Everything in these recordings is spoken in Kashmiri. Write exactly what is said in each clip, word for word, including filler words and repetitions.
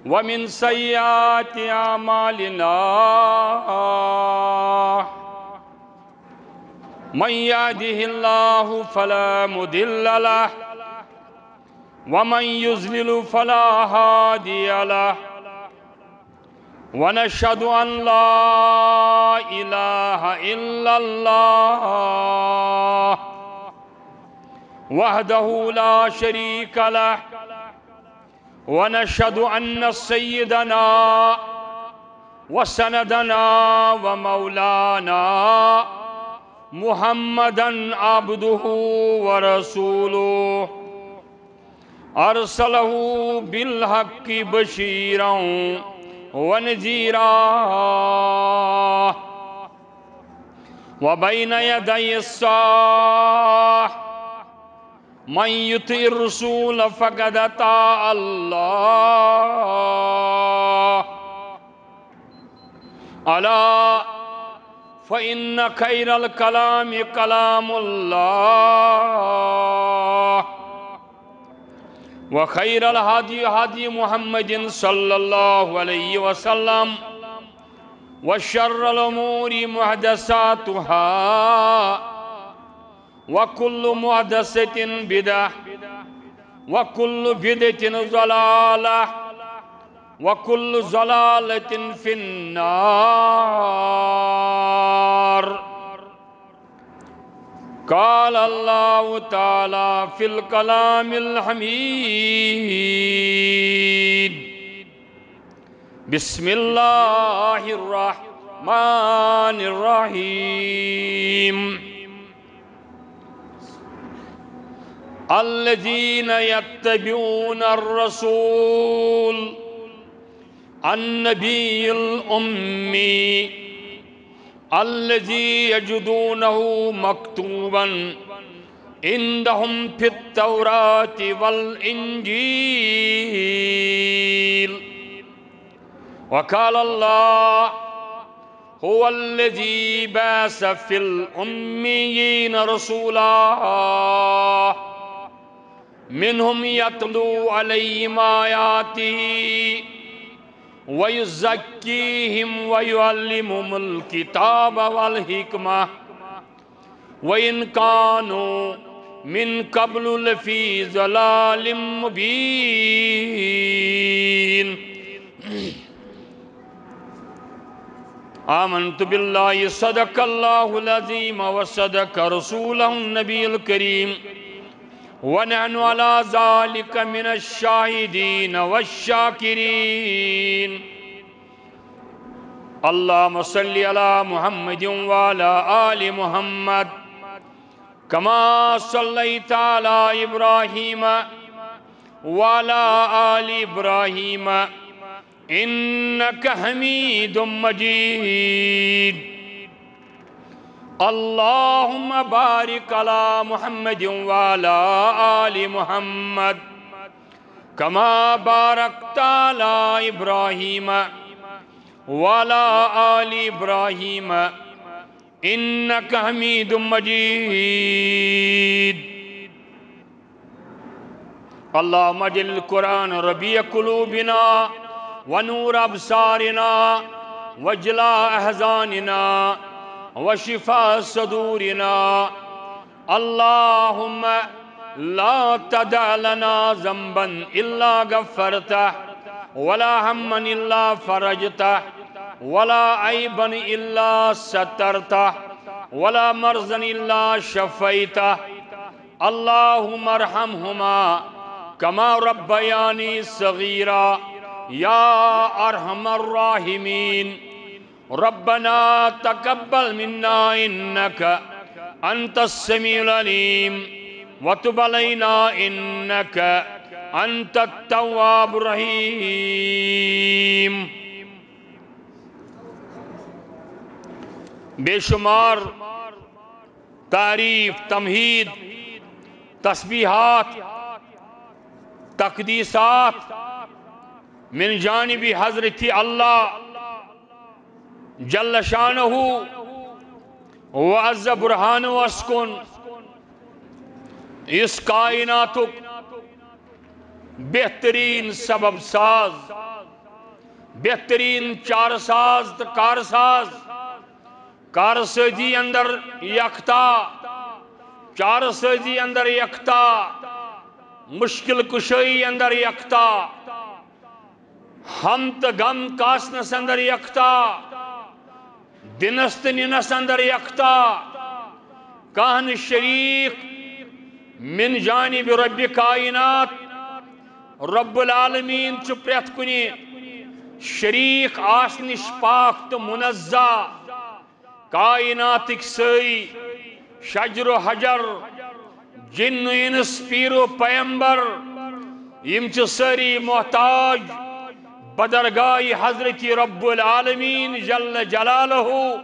ومن سيئات أعمالنا، من يهده الله فلا مضل له، ومن يضلل فلا هادي له، ونشهد أن لا إله إلا الله وحده لا شريك له، ونشهد أن سيدنا وسندنا ومولانا محمدا عبده ورسوله، أرسله بالحق بشيرا ونذيرا، وبين يدي الساعة من يطع الرسول فقد أطاع الله. ألا فإن خير الكلام كلام الله، وخير الهدي هدي محمد صلى الله عليه وسلم، وشر الأمور محدثاتها، وكل محدثة بدعة، وكل بدعة ضلالة، وكل ضلالة في النار. قال الله تعالى في الكلام الحميد: بسم الله الرحمن الرحيم. الذين يتبعون الرسول النبي الأمي الذي يجدونه مكتوبا عندهم في التوراة والإنجيل. وقال الله: هو الذي بعث في الأميين رسولا منهم يتلو عليهم آياته ويزكيهم ويعلمهم الكتاب والحكمة وإن كانوا من قبل لفي ضلال مبين. آمنت بالله، صدق الله العظيم وصدق رسوله النبي الكريم، ونحن على ذلك من الشاهدين والشاكرين. اللهم صل على محمد وعلى آل محمد كما صليت على إبراهيم وعلى آل إبراهيم إنك حميد مجيد. اللهم بارك على محمد وعلى آل محمد كما باركت على إبراهيم وعلى آل إبراهيم إنك حميد مجيد. اللهم اجعل القرآن ربيع قلوبنا ونور أبصارنا وجلاء أحزاننا وشفاء صدورنا. اللهم لا تدع لنا ذنبا إلا غفرته، ولا هما إلا فرجته، ولا عيبا إلا سترته، ولا مرضا إلا شفيته. اللهم ارحمهما كما ربياني صغيرا يا أرحم الراحمين. ربنا تقبل منا إنك أنت السميع العليم وتب علينا إنك أنت التواب الرحيم. بے شمار تعریف، تمہید، تسبیحات، تقدیسات من جانب حضرت اللہ جل شانہ و عز برہانہ اس کُن، یُس کائناتُک بہترین سبب ساز، بہترین چارٕ ساز تہٕ کارٕ ساز، کارٕ سٲزی اندر یکتا، چارٕ سٲزی اندر یکتا، مشکل کشٲیی اندر یکتا، ہم تہٕ غم کاسنس اندر یکتا، دِنس تہٕ نِنس اندر یکتا، کانٛہہ نہٕ شریٖک۔ من جانب رب کائنات، رب العالمین چھُ پرٛٮ۪تھ کُنہِ شریٖک آسنہٕ نِش پاک تہٕ منزہ۔ کائناتٕکۍ سٲری شجر و حجر، جن و انس، پیر و پیمبر، یِم چھِ سٲری محتاج بدرگاہ حضرت رب العالمین جل جلالہ،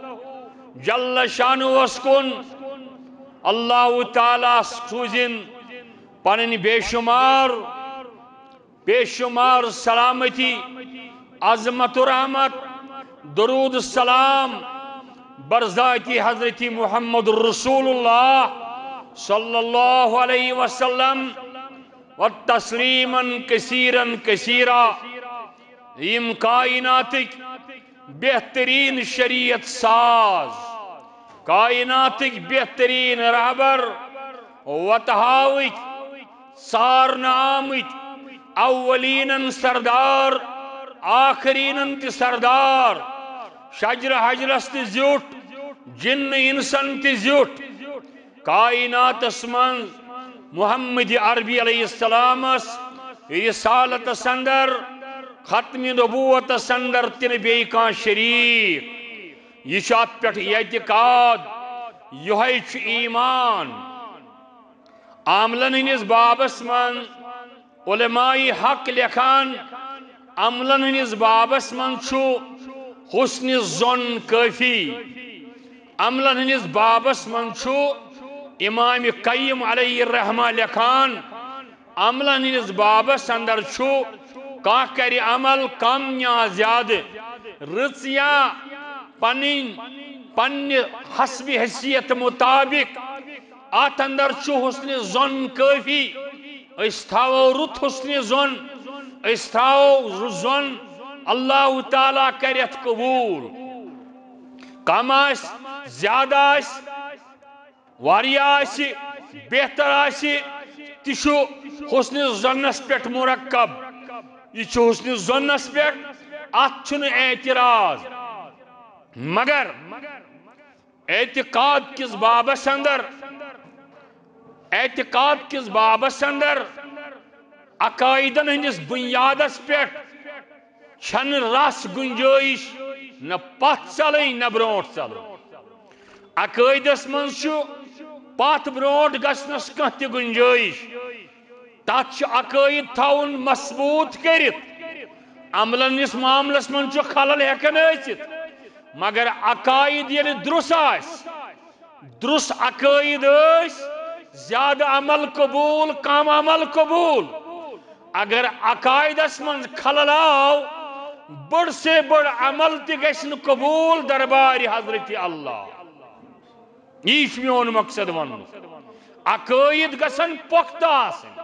جل شانہس کُن۔ اللہ تعالیٰ سوٗزِن پنٕنۍ بے شمار، بے شمار سلامتی، عظمت و رحمت، درود و سلام بر ذات حضرت محمد رسول اللہ صلی اللہ علیہ وسلم و تسلیما کثیرا کثیرا۔ یِم کائناتٕکۍ بہترین شریعت ساز، کائناتٕکۍ بہترین رہبر، وتہٕ ہاوٕکۍ، ژارنہٕ آمٕتۍ، اولینن سردار، آخرینن تہِ سردار، شجر حجرس تہِ زیوٗٹھ، جن انسن تہِ زیوٗٹھ، کائناتس منٛز محمد عربی علیہ السلامس رسالتس اندر، ختم نبوتس اندر تہِ نہٕ بیٚیہِ کانٛہہ شریٖک۔ یہِ چھُ اتھ پٮ۪ٹھ اعتقاد، یِہوٚے چھُ ایمان۔ عملن ہٕنٛدِس بابس منٛز علماء حق لیکھان، عملن ہٕنٛدِس بابس منٛز چھُ حسن ظن کٲفی۔ عملن ہٕنٛدِس بابس منٛز چھُ امام قیم علیہ الرحمہ لیکھان، عملن ہٕنٛدِس بابس اندر چھُ کانٛہہ کرِ عمل کم یا زیادٕ، رٕژ یا پنٕنۍ، پننہِ حسب حیثیت مطابق، اتھ اندر چھُ حسن ظن کٲفی۔ أسۍ تھاوو رُت حسن ظن، أسۍ تھاوو رُت ظن اللہ تعالیٰ کرِ اتھ قبول۔ کم آسہِ، زیادٕ آسہِ، واریاہ آسہِ، بہتر آسہِ، تہِ چھُ حسن ظنس پٮ۪ٹھ مرکب۔ یہِ چھُ حسن ظنس پٮ۪ٹھ، اتھ چھُنہٕ اعتراض۔ مگر اعتقاد کِس بابس اندر، اعتقاد کِس بابس اندر عقائدن ہٕنٛدِس بُنیادس پٮ۪ٹھ چھنہٕ رژھ گُنجٲیِش نہ پتھ ژلٕنۍ نہ برونٛٹھ ژلٕنۍ۔ عقٲیدس منٛز چھُ پتھ برونٛٹھ گژھنس کانٛہہ تہِ گُنجٲیِش۔ تتھ چھُ عقٲیِد تھاوُن مضبوٗط کٔرِتھ۔ عملن ہٕنٛدِس معاملس منٛز چھُ خلل ہٮ۪کان ٲسِتھ، مگر عقاید ییٚلہِ درُس آسہِ، درُس عقٲیِد ٲسۍ، زیادٕ عمل قبوٗل، کم عمل قبوٗل۔ اگر عقایدس منٛز خلل آو، بٔڑ سے بٔڑ عمل تہِ گژھِ نہٕ قبوٗل دربارِ حضرت اللہ۔ یی چھُ میون مقصد ونُن۔ عقٲیِد گژھن پۄختہٕ آسٕنۍ۔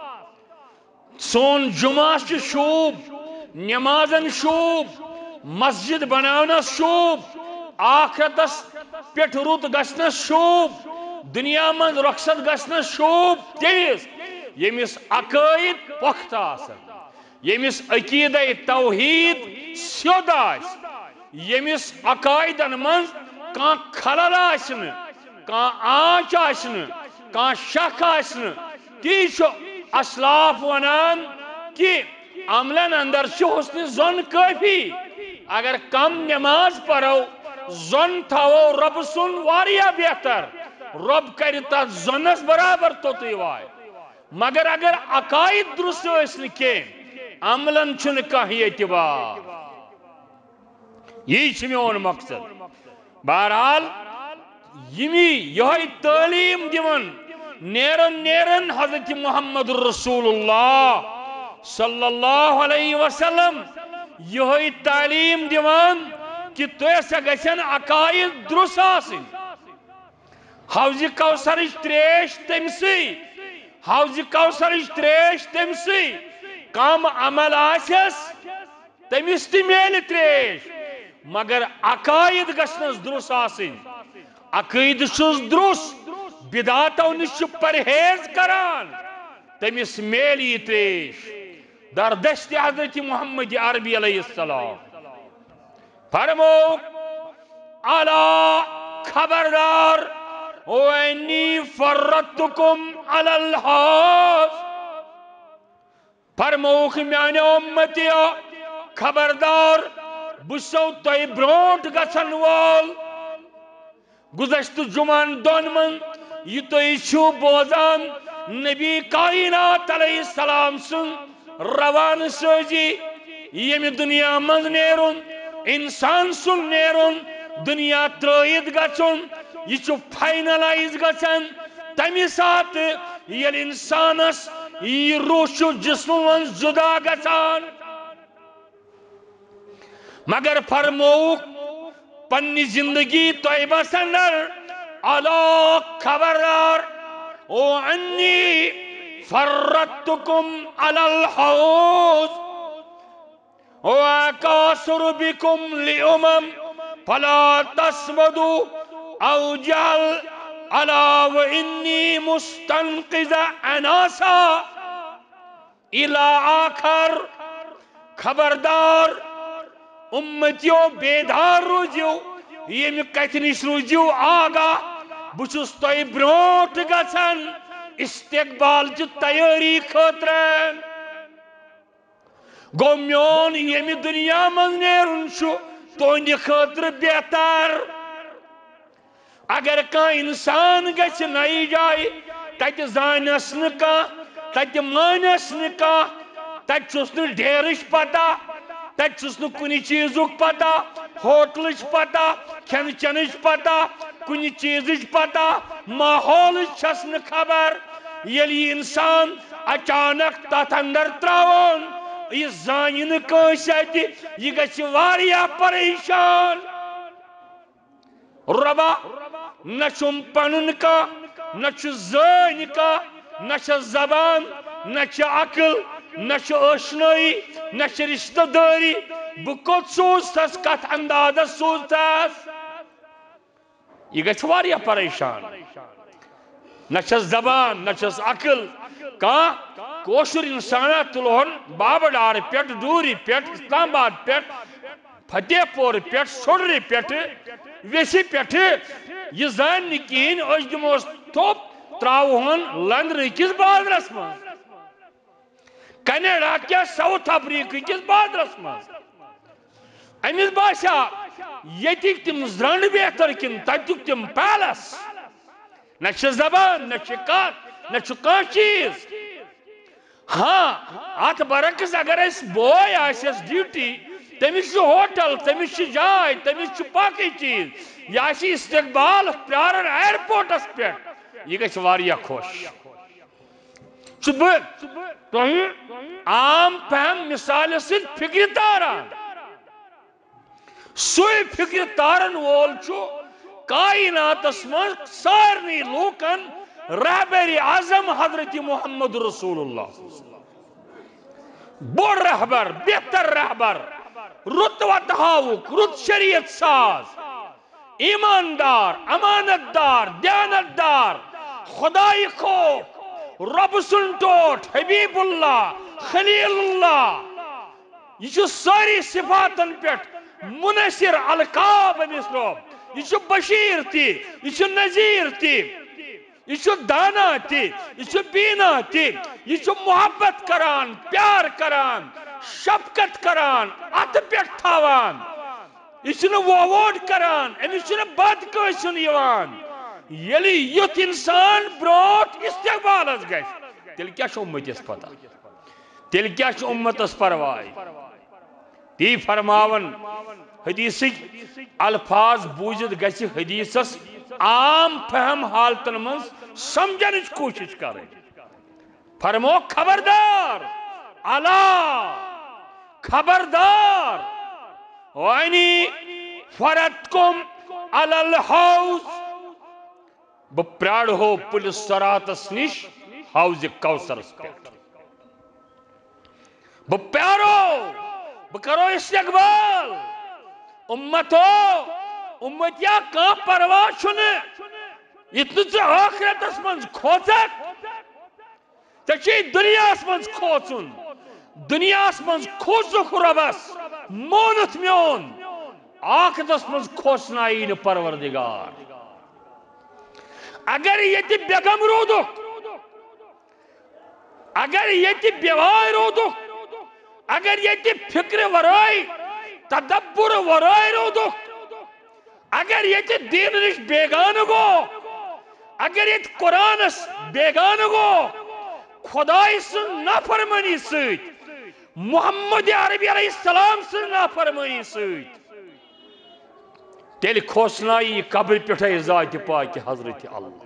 سون جمعہ چھُ شوٗب، نمازن شوٗب، مسجد بناونس شوٗب، آخرتس پٮ۪ٹھ رُت گژھنس شوٗب، دُنیا منٛز رۄخصت گژھنس شوٗب تٔمِس، ییٚمِس عقٲیِد پۄختہٕ آسن، ییٚمِس عقیدے توحیٖد سیوٚد آسہِ، ییٚمِس عقایدن منٛز کانٛہہ خلل آسہِ نہٕ، کانٛہہ آنچ آسہِ نہٕ، کانٛہہ شک آسہِ نہٕ۔ تی چھُ اسلاف ونان کہِ عملن اندر چھُ حسن ظن کٲفی۔ اگر کم نماز پرو، ظن تھاوو رۄبہٕ سُنٛد واریاہ بہتر، رۄب کرِ تتھ ظنس برابر توٚتُے واتہِ۔ مگر اگر عقاید درست ٲسۍ نہٕ کینٛہہ، عملن چھُنہٕ کانٛہہ اعتبار۔ یی چھُ میون مقصد۔ بہرحال، یِمی یِہوٚے تعلیٖم دِوان نیران نیران حضرت محمد رسول اللہ صلی اللہ علیہ وسلم، یِہوٚے تعلیٖم دِوان کہِ تۄہہِ ہسا گژھن عقاید درست آسٕنۍ۔ حوضِ کوثرٕچ تریش تٔمۍ سٕے، حوضِ کوثرٕچ تریش تٔمۍ سٕے، کم عمل آسٮ۪س، تٔمِس تہِ میلہِ ترٛیش، مگر عقاید گژھنَس درُس آسٕنۍ۔ عقیدٕ چھُس درُس، بدعتو نِش چھُ پرہیز کران، تٔمِس میلہِ یہِ ترٛیش۔ در دست حضرت محمد عربی علیہ السلام فرموو، الا، خبردار، وانی فرتکم علی الحوض۔ فرمووُکھ، میانیو امتیو، خبردار، بہٕ چھُسو تۄہہِ برونٛٹھ گژھن وول۔ گُذشتہٕ جُمعن دۄن منٛز یہِ تُہۍ چھِو بوزان، نبی کائنات علیہ السلام سٕنٛز روانہٕ سٲزی، ییٚمہِ دُنیا منٛز نیرُن، انسان سُنٛد نیرُن، دُنیا ترٲوِتھ گژھُن، یہِ چھُ فائنلائز گژھان تَمہِ ساتہٕ، ییٚلہِ انسانس یہِ روح چھُ جسمہٕ منٛز جدا گژھان۔ مگر فرمووُکھ، پننہِ زندگی طیبس اندر، الا، خبردار، او انی فرتکم علی الحوض، او اکاثر بکم لامم، فلا تسمدوا، او جل، الا وانی مستنقذ اناسا الی آخر۔ خبردار، امتیو، بیدار روٗزِو، ییٚمہِ کتھِ نِش روٗزِو آگاہ، بہٕ چھُس تۄہہِ برونٛٹھ گژھان استقبال چہِ تیٲری خٲطرٕ۔ گوٚو، میون ییٚمہِ دُنیا منٛز نیرُن چھُ تُہنٛدِ خٲطرٕ بہتر۔ اگر کانٛہہ انسان گژھِ نَیہِ جایہِ، تتہِ زانس نہٕ کانٛہہ، تتہِ مانس نہٕ کانٛہہ، تتہِ چھُس نہٕ ڈیرٕچ پتہ، تتہِ چھُس نہٕ کُنہِ چیٖزُک پتہ، ہوٹلٕچ پتہ، کھٮ۪ن چٮ۪نٕچ پتہ، کُنہِ چیٖزٕچ پتہ، ماحولٕچ چھس نہٕ خبر۔ ییٚلہِ یہِ انسان اچانک تتھ اندر تراوون، یہِ زانہِ نہٕ کٲنٛسہِ اتہِ، یہِ گژھِ واریاہ پریشان۔ رۄبا، نہ چھُم پنُن کانٛہہ، نہ چھُ زٲنۍ کانٛہہ، نہ چھےٚ زبان، نہ چھےٚ عقل، نہ چھِ ٲشنٲیی، نہ چھِ رشتہٕ دٲری۔ بہٕ کوٚت سوٗزتھس، کتھ اندازس سوٗزتھس؟ یہِ گژھِ واریاہ پریشان۔ نہ چھس زبان، نہ چھس عقل۔ کانٛہہ کٲشُر انسانا تُلہون بابہٕ ڈارٕ پٮ۪ٹھ، ڈوٗرِ پٮ۪ٹھ، اسلام آباد پٮ۪ٹھ، فتح پور پٮ۪ٹھ، سُڑرِ پٮ۪ٹھ، ویسہِ پٮ۪ٹھ، یہِ زانہِ نہٕ کِہیٖنۍ، أسۍ دِموس تھوٚپ، ترٛاوہون لندنہٕ کِس بازرس منٛز، کینیڈا کیا ساؤتھ افریقہ کِس بازرس منٛز۔ أمِس باسیٛا ییٚتِکۍ تِم زرنٛڈ بہتر کِنہٕ تَتیُک تِم پیلس؟ نہ چھِ زبان، نہ چھِ کتھ، نہ چھُ کانٛہہ چیٖز۔ ہاں، اتھ برعکس اگر اسہِ بوے آسٮ۪س ڈیوٹی، تٔمِس چھُ ہوٹل، تٔمِس چھِ جاے، تٔمِس چھُ باقٕے چیٖز، یہِ آسہِ استقبال پراران ایئرپورٹس پٮ۪ٹھ، یہِ گژھِ واریاہ خۄش۔ چھُ بہٕ تۄہہِ عام فہم مثالہِ سۭتۍ فکرِ تاران۔ سُے فکرِ تارن وول چھُ کائناتس منٛز سارنٕے لوٗکن رہبر اعظم حضرت محمد رسول اللہ۔ بوٚڑ رہبر، بہتر رہبر، رُت وتہٕ ہاوُک، رُت شریعت ساز، ایماندار، امانت دار، دیانت دار، خدائی خوف، رۄب سُنٛد ٹوٹھ، حبیب اللہ، خلیل اللہ۔ یہِ چھُ سٲری صفاتن پٮ۪ٹھ منحصر القاب أمِس رۄب۔ یہِ چھُ بشیر تہِ، یہِ چھُ نذیر تہِ، یہِ چھُ دانا تہِ، یہِ چھُ بینا تہِ، یہِ چھُ محبت کران، پیار کران، شفقت کران، اتھٕ پٮ۪ٹھ تھاوان۔ یہِ چھُنہٕ وۄووٹ کران، أمِس چھُنہٕ بد کٲنٛسہِ ہُنٛد یِوان۔ ییٚلہِ یُتھ انسان برونٛٹھ استقبالس گژھِ، تیٚلہِ کیٛاہ چھُ اُمتس پتہ؟ تیٚلہِ کیٛاہ چھُ اُمتس پرواے؟ تی فرماون، حدیثٕکۍ الفاظ بوٗزِتھ گژھِ حدیثس عام فہم حالتن منٛز سمجھنٕچ کوٗشش کرٕنۍ۔ فرمو، خبردار، الا، خبردار، وانی فرتکم علی الحوض، بہٕ پرارہو پُلہِ صراطس نِش حوض کوثرس پٮ۪ٹھ۔ بہٕ پیارو، بہٕ کرو استقبال۔ امتو، امتیا، کانٛہہ پرواہ چھُنہٕ۔ یُتھ نہٕ ژٕ ٲخرتس منٛز کھوژکھ، ژےٚ چھُے دُنیاہس منٛز کھوژُن۔ دُنیاہس منٛز کھوژُکھ رۄبس، مونُتھ میون، ٲخرتس منٛز کھوژناوی نہٕ پروردگار۔ اگر ییٚتہِ بے غم روٗدُکھ، اگر ییٚتہِ بے واے روٗدُکھ، اگر ییٚتہِ فکرِ ورٲے، تدبر ورٲے روٗدُکھ، اگر ییٚتہِ دیٖنہٕ نِش بیگانہٕ گوٚو، اگر ییٚتہِ قرآنس بیگانہٕ گوٚو، خدایہِ سٕنٛز نافرمٲنی سۭتۍ، محمد عربی علیہ السلام سٕنٛز نافرمٲنی سۭتۍ، تیٚلہِ کھوژنایہِ یہِ قبرِ پٮ۪ٹھے ذاتِ پاکہِ حضرت اللہ۔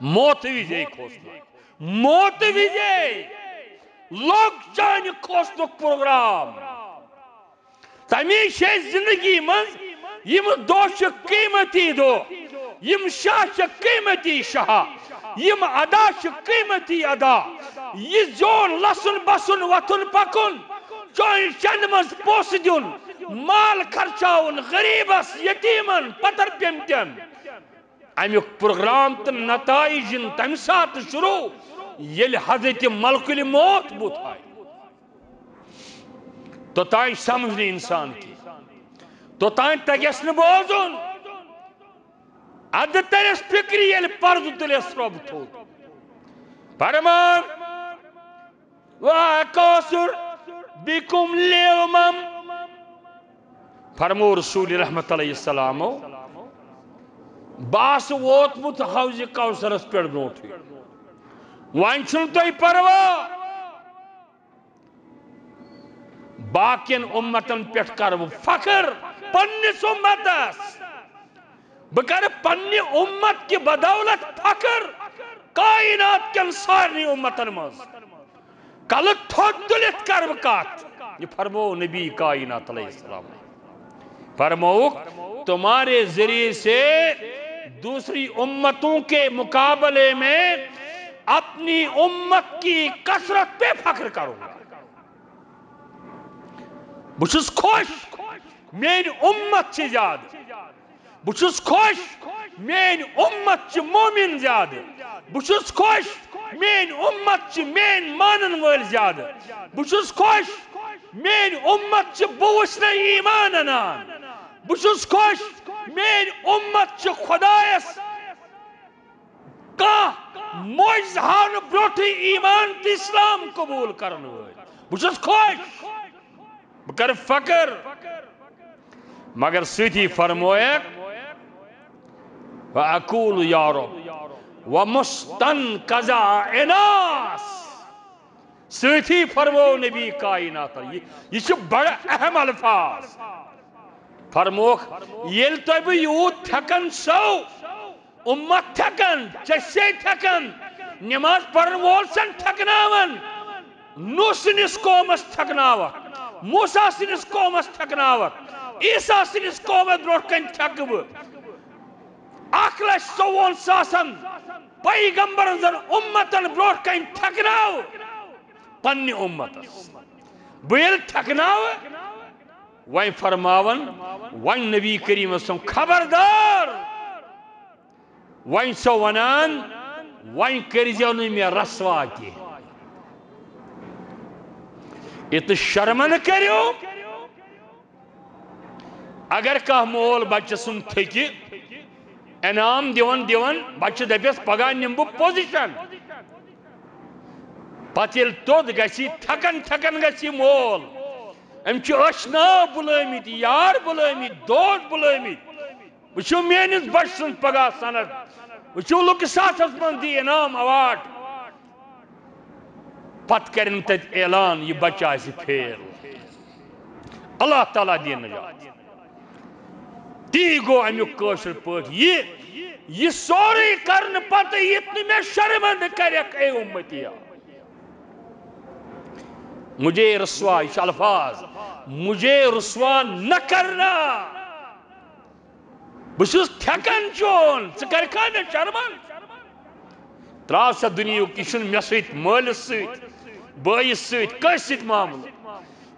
موت وِزے کھوژنایہِ، موت وِزے لوٚگ چانہِ کھوژنُک پروگرام۔ تَمے چھِ اَسہِ زِندگی منٛز یِم دۄہ چھِ قۭمتی دۄہ، یِم شاہ چھِ قۭمتی شاہ، یِم ادا چھِ قۭمتی ادا۔ یہِ زیوٗن لَسُن بَسُن وۄتھُن پَکُن، چانہِ چَندٕ منٛز پونٛسہٕ دیُن، مال خرچاوُن غریٖبَس، یتیٖمَن، پَتر پیمتٮ۪ن۔ اَمیُک پروگرام تہٕ نتائج یِن تَمہِ ساتہٕ شروع، ییٚلہِ حضرت ملک الموت بُتھ آیہِ۔ توٚتام سمجھ نہٕ انسان کینٛہہ، توٚتام تگٮ۪س نہٕ بوزُن۔ ادٕ ترٮ۪س فکرِ، ییٚلہِ پردٕ تُلٮ۪س رۄب تھوٚد۔ فرمان، "وأقصر بكم اليوم"، فرمو رسول رحمت علیہ السلامو، "بہٕ آسہٕ ووتمُت حوض کوثرس پٮ۪ٹھ برونٹھٕے، وۄنۍ چھُنہٕ تۄہہِ پرواہ۔ باقین امتن پٮ۪ٹھ کرٕ بہٕ فخر، پننِس امتس۔ بہٕ کرٕ پننہِ امت کہِ بدولت فخر کائنات کٮ۪ن سارنٕے امتن منٛز۔ کلہٕ تھوٚد تُلِتھ کرٕ بہٕ کتھ۔" یہِ فرموو نبی کائنات علیہ السلام۔ فرمووُکھ، "تمہارے ذریعے سے دوسری امتوں کے مقابلے میں اپنی امت کی کثرت پہ فخر کروں گا۔" بہٕ چھُس خۄش، میٲنۍ اُمت چھِ زیادٕ۔ بہٕ چھُس خۄش، میٲنۍ اُمت چھِ مومِن زیادٕ۔ بہٕ چھُس خۄش، میٲنۍ اُمت چھِ میٲنۍ مانن وٲلۍ زیادٕ۔ بہٕ چھُس خۄش، میٲنۍ اُمت چھِ بہٕ وٕچھنَے ایمان اَنان۔ بہٕ چھُس خۄش، میٲنۍ اُمت چھِ خۄدایَس کانٛہہ معجزٕ ہاونہٕ برونٹھٕے ایمان تہٕ اسلام قبول کرن وٲلۍ۔ بہٕ چھُس خۄش، بہٕ کرٕ فخر، مگر سۭتی فرمویکھ، "وأقول یا رب، ومستنقذ اناس۔" سۭتی فرموو نبی کائنات، یہِ، یہِ چھِ بڑٕ اہم الفاظ۔ فرموکھ، ییٚلہِ تۄہہِ بہٕ یوٗت تھٮ۪کن سو، اُمت تھٮ۪کن، ژےٚ چھے تھٮ۪کن، نماز پرن وول چھَن تھٮ۪کناوان، نوح سٕنٛدِس قومس تھٮ۪کناوکھ، موسیٰ سٕنٛدِس قومس تھٮ۪کناوکھ، عیسیٰ سٕنٛدِس قومس برونٛٹھ کنہِ تھٮ۪کہٕ بہٕ۔ اکھ لچھ ژوٚوُہن ساسن پیغمبرن زن اُمتن برونٛٹھ کنہِ تھٮ۪کناو پننہِ اُمتس۔ بہٕ ییٚلہِ تھٮ۪کناوٕ، وۄنۍ فرماون، وۄنۍ نبی کریم سُنٛد خبردار، وۄنۍ چھسو ونان، وۄنۍ کٔرزیو نہٕ مےٚ رسوا کینٛہہ۔ یہِ تہٕ شرمن کٔرِو۔ اگر کانٛہہ مول بچہٕ سُنٛد تھٔکہِ، انعام دِوان دِوان، بچہٕ دپٮ۪س، "پگاہ نِمہٕ بہٕ پوزیشن۔" پتہٕ ییٚلہِ توٚد گژھِ، تھکن تھکن گژھِ یہِ مول۔ أمۍ چھِ ٲشناو بُلٲومٕتۍ، یار بُلٲومٕتۍ، دوس بُلٲومٕتۍ۔ وٕچھِو میٲنِس بچہٕ سُنٛد پگاہ سند، وٕچھِو لُکہٕ ساتھس منٛز دی انعام ایوارڈ۔ پتہٕ کرن تتہِ اعلان، یہِ بچہٕ آسہِ فیل۔ اللہ تعالیٰ دِیِن نجات۔ تی گوٚو امیُک کٲشِر پٲٹھۍ یہِ، یہِ سورُے کرنہٕ پتہٕ یِتھ نہٕ مےٚ شرمندٕ کرکھ، اے اُمتیا۔ مجھے رسوا، یہِ چھِ الفاظ، مجھے رسوا نہ کرنا۔ بہٕ چھُس تھٮ۪کان چون، ژٕ کرکھا مےٚ شرمن؟ تراو سا دُنیہُک، یہِ چھُنہٕ مےٚ سۭتۍ، مٲلِس سۭتۍ، بٲیِس سۭتۍ، کٲنٛسہِ سۭتۍ معاملہٕ؟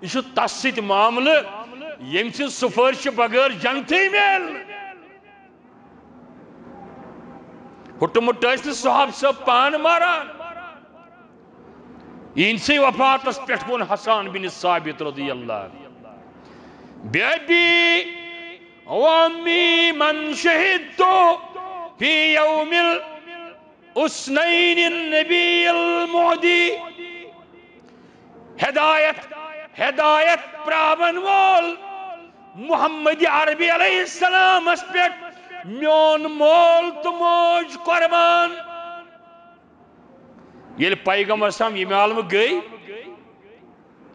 یہِ چھُ تس سۭتۍ معاملہٕ، ییٚمۍ سٕنٛز سُفٲرِش بغٲر جنتٕے میلہِ نہٕ۔ ہُٹہٕ مُٹہٕ ٲسۍ نہٕ صحابہٕ صٲب پانہٕ ماران۔ یِہنٛدسٕے وفاتس پٮ۪ٹھ ووٚن حسان بن ثابت رضی اللہ عنہ، "بأبي وأمي من شهدت في يوم الاثنين النبي المهدي"۔ ہدایت، ہدایت پراون وول محمد عربی علیہ السلامس پٮ۪ٹھ میون مول تہٕ موج قربان۔ ییٚلہِ پیغمبر صٲب ییٚمہِ عالمہٕ گٔے،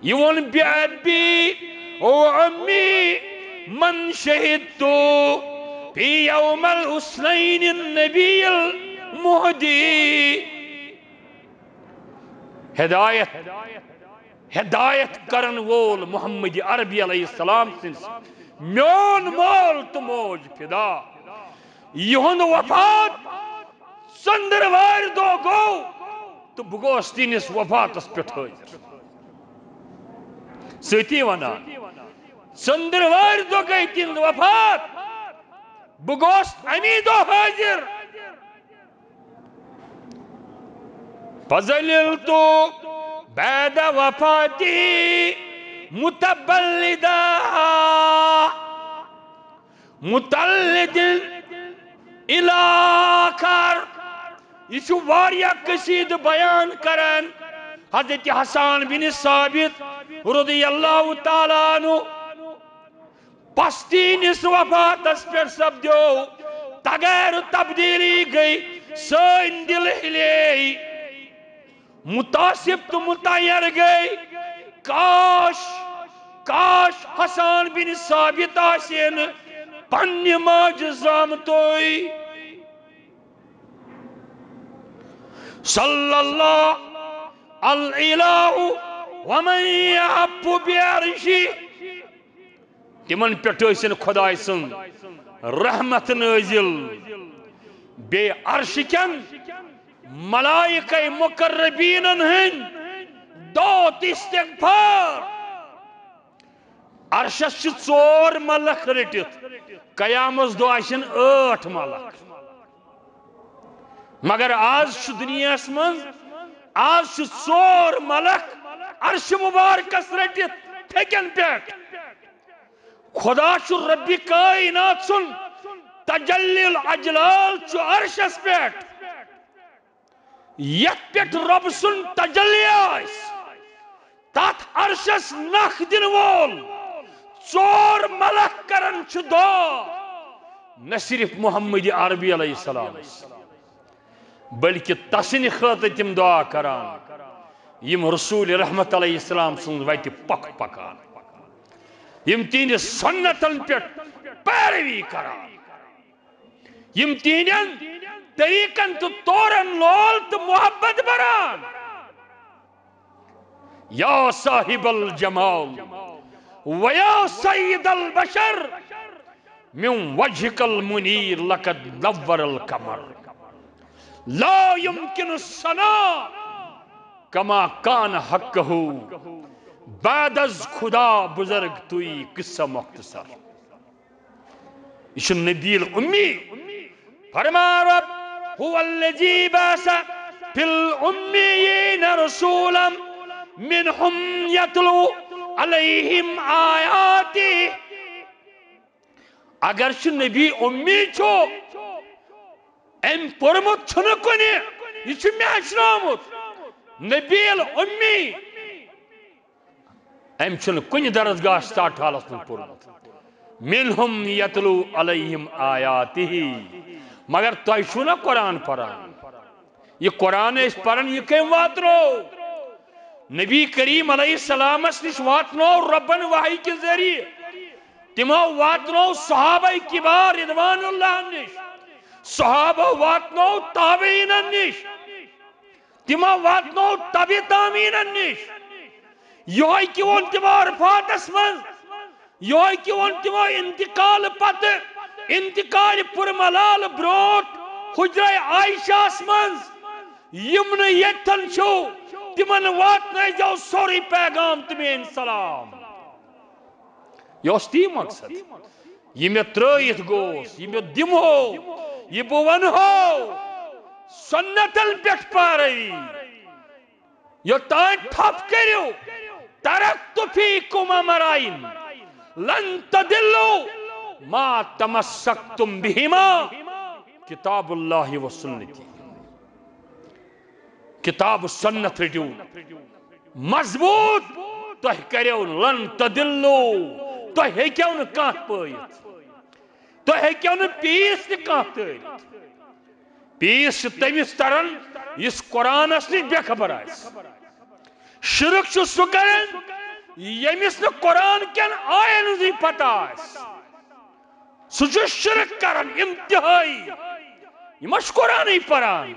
یہِ ووٚن، "بأبي وأمي من شهدت في يوم الاثنين النبي المهدي"۔ ہدایت، ہدایت کرن وول محمد عربی علیہ السلام سٕنٛز میون مول تہٕ موج فدا۔ یِہُنٛد وفات ژٔنٛدٕروارِ دۄہ گوٚو تہٕ بہٕ گوس تِہنٛدِس وفاتس پٮ۪ٹھ حٲضِر۔ سۭتی ونان، ژٔنٛدٕروارِ دۄہ گٔے تِہنٛز وفات، بہٕ گوس امی دۄہ حٲضِر۔ فظللت بعد وفاته متبلدا، متلد الی آخر۔ یہِ چھُ واریاہ قصیدٕ بیان کران حضرت حسان بن ثابت رضی اللہ تعالیٰ عنہ۔ پستینس وفاتس پٮ۪ٹھ سپدیو تغیر و تبدیلی گٔے، سٲنۍ دِل ہِلے۔ متاثب تہٕ متحیر گٔے۔ کاش، کاش حسان بن ثابت آسہِ ہے نہٕ پننہِ ماجہِ زامتُے۔ صلی اللہ الإله ومن يحف بعرشه۔ تِمن پٮ۪ٹھ ٲسِن خۄداے سٕنٛز رحمت نٲزِل، بیٚیہِ عرشہِ کٮ۪ن ملائکہ مقربینن ہٕنٛدۍ دعوت استغفار۔ عرشس چھِ ژور ملک رٔٹِتھ، قیامس دۄہ آسن ٲٹھ ملک۔ مگر آز چھُ دُنیاہس منٛز، آز چھِ ژور ملک عرشہِ مبارکس رٔٹِتھ پھیٚکٮ۪ن پٮ۪ٹھ۔ خدا چھُ ربِ کائنات سُنٛد تجلی الاجلال چھُ عرشس پٮ۪ٹھ۔ یتھ پٮ۪ٹھ رۄب سُنٛد تجلی آسہِ، تتھ عرشس نکھ دِنہٕ وول ژور ملک کران چھِ دعا، نہ صرف محمد عربی علیہ السلام، بلکہ تسٕنٛدِ خٲطرٕ تِم دعا کران، یِم رسول رحمت علیہ السلام سٕنٛز وتہِ پکھ پکان، یِم تِہنٛدِ سنتن پٮ۪ٹھ پیروی کران، یِم تِہنٛدٮ۪ن طریقن تہٕ طورن لول تہٕ محبت بران۔ یا صاحب الجمال و یا سید البشر، من وجهك المنير لقد نور القمر، لا يمكن الثناء كما كان حقه، بعد از خدا بزرگ توئی قصہ مختصر۔ یہ چھُ نبی الامی۔ فرمان رب، هو الذي بعث في الأميين رسولا منهم يتلو عليهم آياته۔ اگر چھُ نبی امی چھُ، أمۍ پوٚرمُت چھُنہٕ کُنہِ، یہِ چھُ مےٚ ہیٚچھنومُت۔ نبی الامی، أمۍ چھُنہٕ کُنہِ درسگاہ سٹاٹ حالس منٛز پوٚرمُت۔ منهم يتلو عليهم آياته۔ مگر تۄہہِ چھُو نہ قرآن پران۔ یہِ قرآن أسۍ پران، یہِ کٔمۍ واتنوو؟ نبی کریم علیہ السلامس نِش واتنوو رۄبن وحی کہِ ذٔریعہٕ۔ تِمو واتنوو صحابہ کبار رضوان اللہ نِش۔ صحابہ واتنوو تابعینن نِش۔ تِمو واتنوو تبع تابعینن نِش۔ یہوے کہِ ووٚن تِمو عرفاتس منٛز، یہوے کہِ ووٚن تِمو انتقال پتہٕ، انتقال پُر ملال برونٹھ حجرہ عائشہس منٛز، یِم نہٕ ییٚتھن چھِو، تِمن واتنٲیزیو سورُے پیغام تہٕ میٲنۍ سلام۔ یہِ اوس تی مقصد۔ یہِ مےٚ ترٲیِتھ گوس، یہِ مےٚ دِمہو، یہِ بہٕ ونہو، سنتن پٮ۪ٹھ پاروی۔ یوٚتام ٹھپ کٔرِو، ترکت فیکم امرین لن تضلوا ما تمسکتم بہما، کتاب اللہ و سنتی۔ کتاب و سنت رٔٹِو مضبوط، تۄہہِ کریو لن تضلوا، تۄہہِ ہیٚکیو نہٕ کانٛہہ پٲیِتھ، تۄہہِ ہیٚکیو نہٕ پیٖس تہِ کانٛہہ تٲرِتھ۔ پیٖس چھِ تٔمِس تران، یُس قرآنس نِش بے خبر آسہِ۔ شرک چھُ سُہ کران، ییٚمِس نہٕ قرآن کٮ۪ن آین ہٕنٛزٕے پتہ آسہِ۔ سُہ چھُ شرک کران انتہٲئی۔ یہِ ما چھُ قرآنٕے پران؟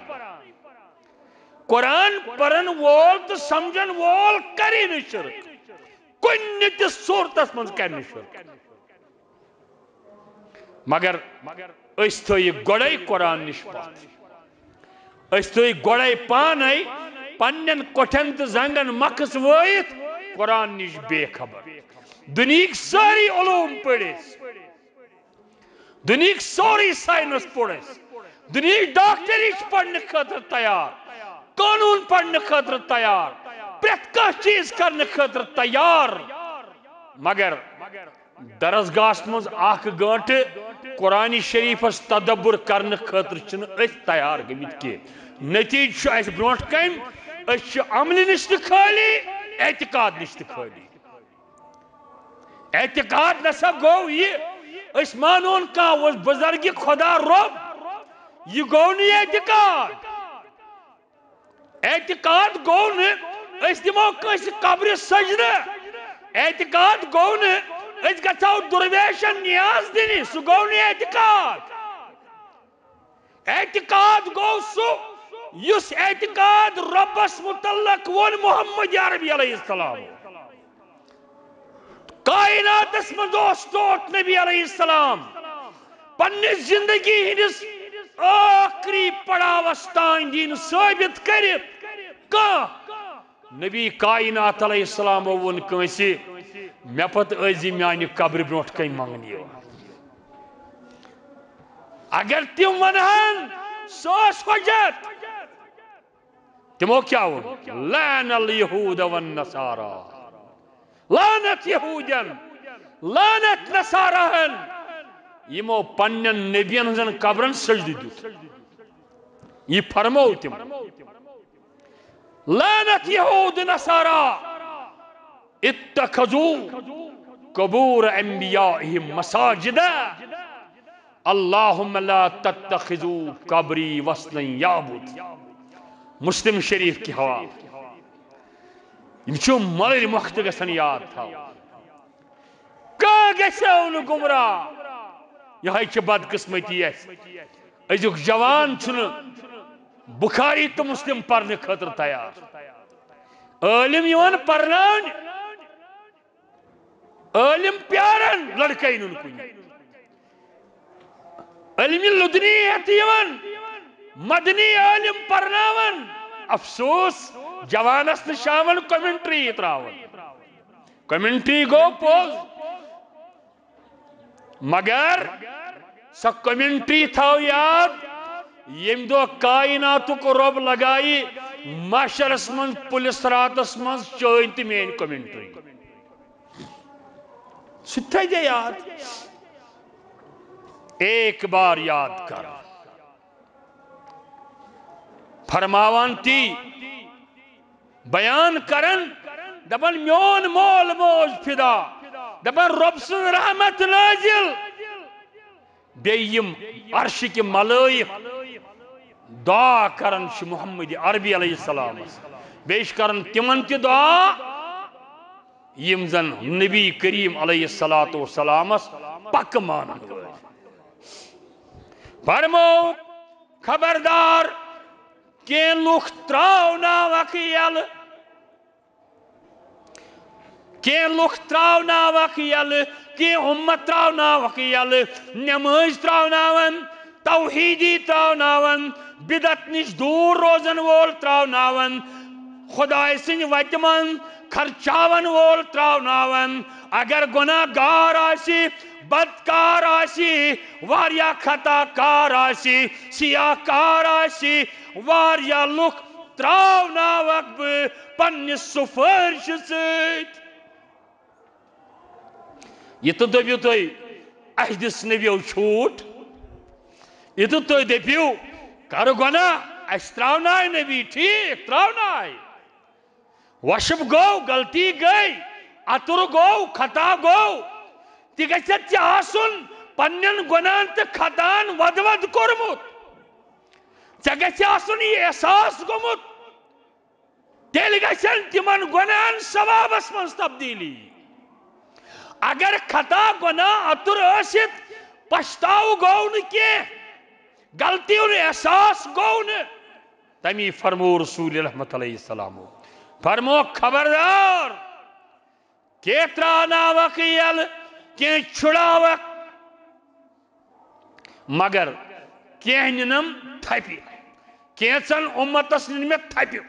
قرآن پرن وول تہٕ سمجھن وول کرِ نہٕ شرک۔ کُنہِ تہِ صورتس منٛز کرِ نہٕ شرک۔ مگر أسۍ تھٲیِکھ گۄڈَے قرآن نِش پتھ۔ أسۍ تھٲیِکھ گۄڈَے پانَے پننٮ۪ن کۄٹھٮ۪ن تہٕ زنٛگن مکھس وٲیِتھ قرآن نِش بے خبر۔ دُنیہٕکۍ سٲری علوم پٔرۍ أسۍ۔ دُنیہٕکۍ سورُے ساینس پوٚر اَسہِ۔ دُنیہٕچ ڈاکٹری چھِ پرنہٕ خٲطرٕ تیار، قانوٗن پرنہٕ خٲطرٕ تیار، پرٛٮ۪تھ کانٛہہ چیٖز کرنہٕ خٲطرٕ تیار۔ مگر درسگاہس منٛز اکھ گٲنٛٹہٕ قرآن شریٖفس تدبر کرنہٕ خٲطرٕ چھِنہٕ أسۍ تیار گٔمٕتۍ کینٛہہ۔ نتیٖجہٕ چھُ اَسہِ برٛونٛٹھ کَنہِ، أسۍ چھِ عملہِ نِش تہِ خٲلی، اعتقاد نِش تہِ خٲلی۔ اعتقاد نسا گوٚو یہِ، أسۍ مانون کانٛہہ اوس بُزرگِ خۄدا رۄب، یہِ گوٚو نہٕ اعتقاد۔ اعتقاد گوٚو نہٕ أسۍ دِمو کٲنٛسہِ قبرِ سجدٕ، اعتقاد گوٚو نہٕ أسۍ گژھو درویشن نیاز دِنہِ، سُہ گوٚو نہٕ اعتقاد۔ اعتقاد گوٚو سُہ، یُس اعتقاد رۄبس متعلق ووٚن محمد عربی علیہ السلام۔ کائناتس منٛز اوس ٹوٹھ نبی علیہ السلام پننہِ زندگی ہٕنٛدِس ٲخری پڑاوس تام دین ثٲبت کٔرِتھ کانٛہہ۔ نبی کائنات علیہ السلامو ووٚن کٲنٛسہِ، "مےٚ پتہٕ ٲسۍ زِ میانہِ قبرِ برونٛٹھ کنہِ منٛگنہِ یِوان۔" اگر تِم ونہن، سُہ اوس حجت۔ تِمو کیٛاہ ووٚن؟ "لعن الیہود والنصارا۔" لعنت یہودین، لعنت نصاراہن، یِمو پننٮ۪ن نبین ہٕنٛزن قبرن سجدٕ دیُت۔ یہِ فرموو تِمو۔ لعنت یہود نصارا، اتخذوا قبور انبیائہم مساجدا، اللہم لا تتخذوا قبری وثنا یعبد۔ مسلم شریف کہِ حوالہٕ۔ یِم چھِ مۄلٕرۍ مۄختہٕ گژھان یاد تھاوٕنۍ۔ کانٛہہ گژھیو نہٕ گمراہ۔ یِہوٚے چھِ بدقسمتی اَسہِ۔ أزیُک جوان چھُنہٕ بخاری تہٕ مسلم پرنہٕ خٲطرٕ تیار۔ عٲلم یِوان پرناونہِ، عٲلم پیاران لڑکے نُن کُنہِ۔ علمِ لدنی ہٮ۪تھ یِوان، مدنی عٲلم پرناوان۔ افسوس، جوانس نہٕ شاون کمنٹری تراوان۔ کمنٹری گوٚو پوٚز، مگر سۄ کمنٹری تھاو یاد، ییٚمہِ دۄہ کائناتُک رۄب لگایہِ محشرس منٛز پُلہِ صراطس منٛز چٲنۍ تہٕ میٲنۍ کمنٹری۔ سُہ تہِ تھٲیزِ یاد۔ ایک بار یاد کر۔ فرماوان تی، بیان کران، دپان، "میون مول موج فدا"، دپان، "رۄب سٕنٛز رحمت نٲزِل"۔ بیٚیہِ یِم عرشہِ کہِ ملٲیِک دعا کران چھِ محمد عربی علیہ السلامس، بیٚیہِ چھِ کران تِمن تہِ دعا، یِم زن نبی کریم علیہ الصلوۃ والسلامس پکہٕ مانن وٲلۍ۔ فرمو، خبردار، کینٛہہ لُکھ تراوناوکھ یلہٕ، کینٛہہ لُکھ تراوناوکھ یلہٕ، کینٛہہ اُمت تراوناوکھ یلہٕ، نمٲز تراوناون، توحیدی تراوناون، بدعت نِش دوٗر روزن وول تراوناون، خدائے سٕنٛدِ وتہِ منٛز خرچاون وول تراوناون۔ اگر گۄناہ گار آسہِ، بدکار آسہِ، واریاہ خطا کار آسہِ، سیاہ کار آسہِ، واریاہ لُکھ تراوناوکھ بہٕ پننِس سُفٲرشہِ سۭتۍ۔ یہِ تہٕ دٔپِو تُہۍ، اَسہِ دِژ نبیو چھوٗٹ۔ یہِ تہٕ تُہۍ دٔپِو، کَرٕ گۄناہ، اَسہِ ترٛاونایہِ نبی، ٹھیٖک، ترٛاونایہِ۔ وۄشُب گوٚو، غلطی گٔے، اَتُر گوٚو، خطا گوٚو۔ تہِ گژھِ ژےٚ آسُن پننٮ۪ن گۄناہن تہٕ خطاہن وَدٕ وَدٕ کوٚرمُت۔ ژےٚ گژھِ آسُن یہِ احساس گوٚمُت۔ تیٚلہِ گژھن تِمن گۄناہن ثوابس منٛز تبدیٖلی۔ اگر خطا گۄناہ اَتُر ٲسِتھ پچھتاوٕ گوٚو نہٕ کینٛہہ، غلطی ہُنٛد احساس گوٚو نہٕ، تمی فرموو رسول رحمت علیہ السلامو، فرموو، خبردار، کینٛہہ ترٛاوناوکھ یَلہٕ، کینٛہہ چھُڑاوکھ، مگر کینٛہہ نِنَم تھپہِ۔ کینٛژن اُمتس نِن مےٚ تھپہِ۔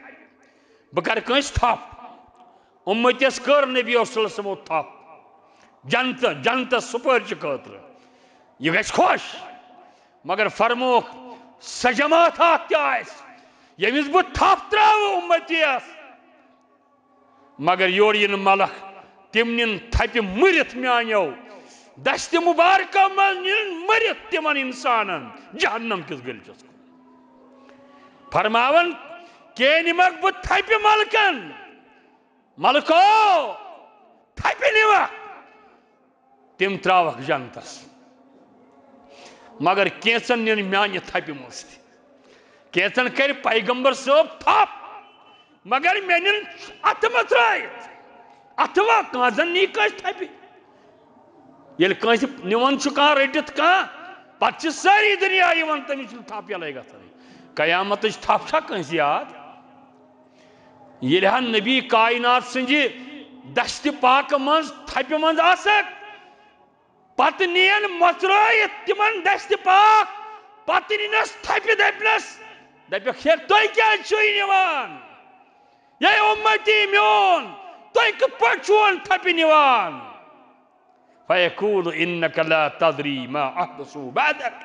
بہٕ کرٕ کٲنٛسہِ تھپھ؟ اُمتس کٔر نبی صلی اللہ علیہ وسلمو تھپھ۔ جنت، جنتس سُپٲرچہِ خٲطرٕ۔ یہِ گژھِ خۄش۔ مگر فرمووُکھ، سۄ جماعت اکھ تہِ آسہِ، ییٚمِس بہٕ تھپھ ترٛاوٕ اُمتیَس، مگر یورٕ یِن ملک، تِم نِن تھپہِ مٔرِتھ میانیو دستِ مبارکہ منٛز، نِن مٔرِتھ تِمن انسانن جہنم کِس گٔلچس کُن۔ فرماوان، کینٛہہ نِمکھ بہٕ تھپہِ ملکن، ملکو، تھپہِ نِمکھ، تِم ترٛاوکھ جنتس۔ مگر کینٛژن نِن میانہِ تھپہِ منٛز تہِ۔ کینٛژن کرِ پیغمبر صٲب تھپھ، مگر مےٚ نِن اتھٕ مہ ترٛٲوِتھ۔ اتھٕ وا کانٛہہ زن نی کٲنٛسہِ تھپہِ؟ ییٚلہِ کٲنٛسہِ نِوان چھُ کانٛہہ رٔٹِتھ کانٛہہ، پتہٕ چھِ سٲری دُنیا یِوان تٔمِس چھُنہٕ تھپھ یَلَے گژھان۔ قیامتٕچ تھپھ چھا کٲنٛسہِ یاد؟ ییٚلہِ ہا نبی کائنات سٕنٛزِ دستِ پاکہٕ منٛز تھپہِ منٛز آسکھ، پتہٕ نِین مۄژرٲیِتھ تِمن دستِ پاک، پتہٕ نِنس تھپہِ، دپنس، دپکھ، ہے، تُہۍ کیازِ چھِو یہِ نِوان؟ ہے اُمتی میون، تُہۍ کِتھ پٲٹھۍ چھِو وۄنۍ تھپہِ نِوان؟ فیقول انک لا تدری ما احدثوا بعدک۔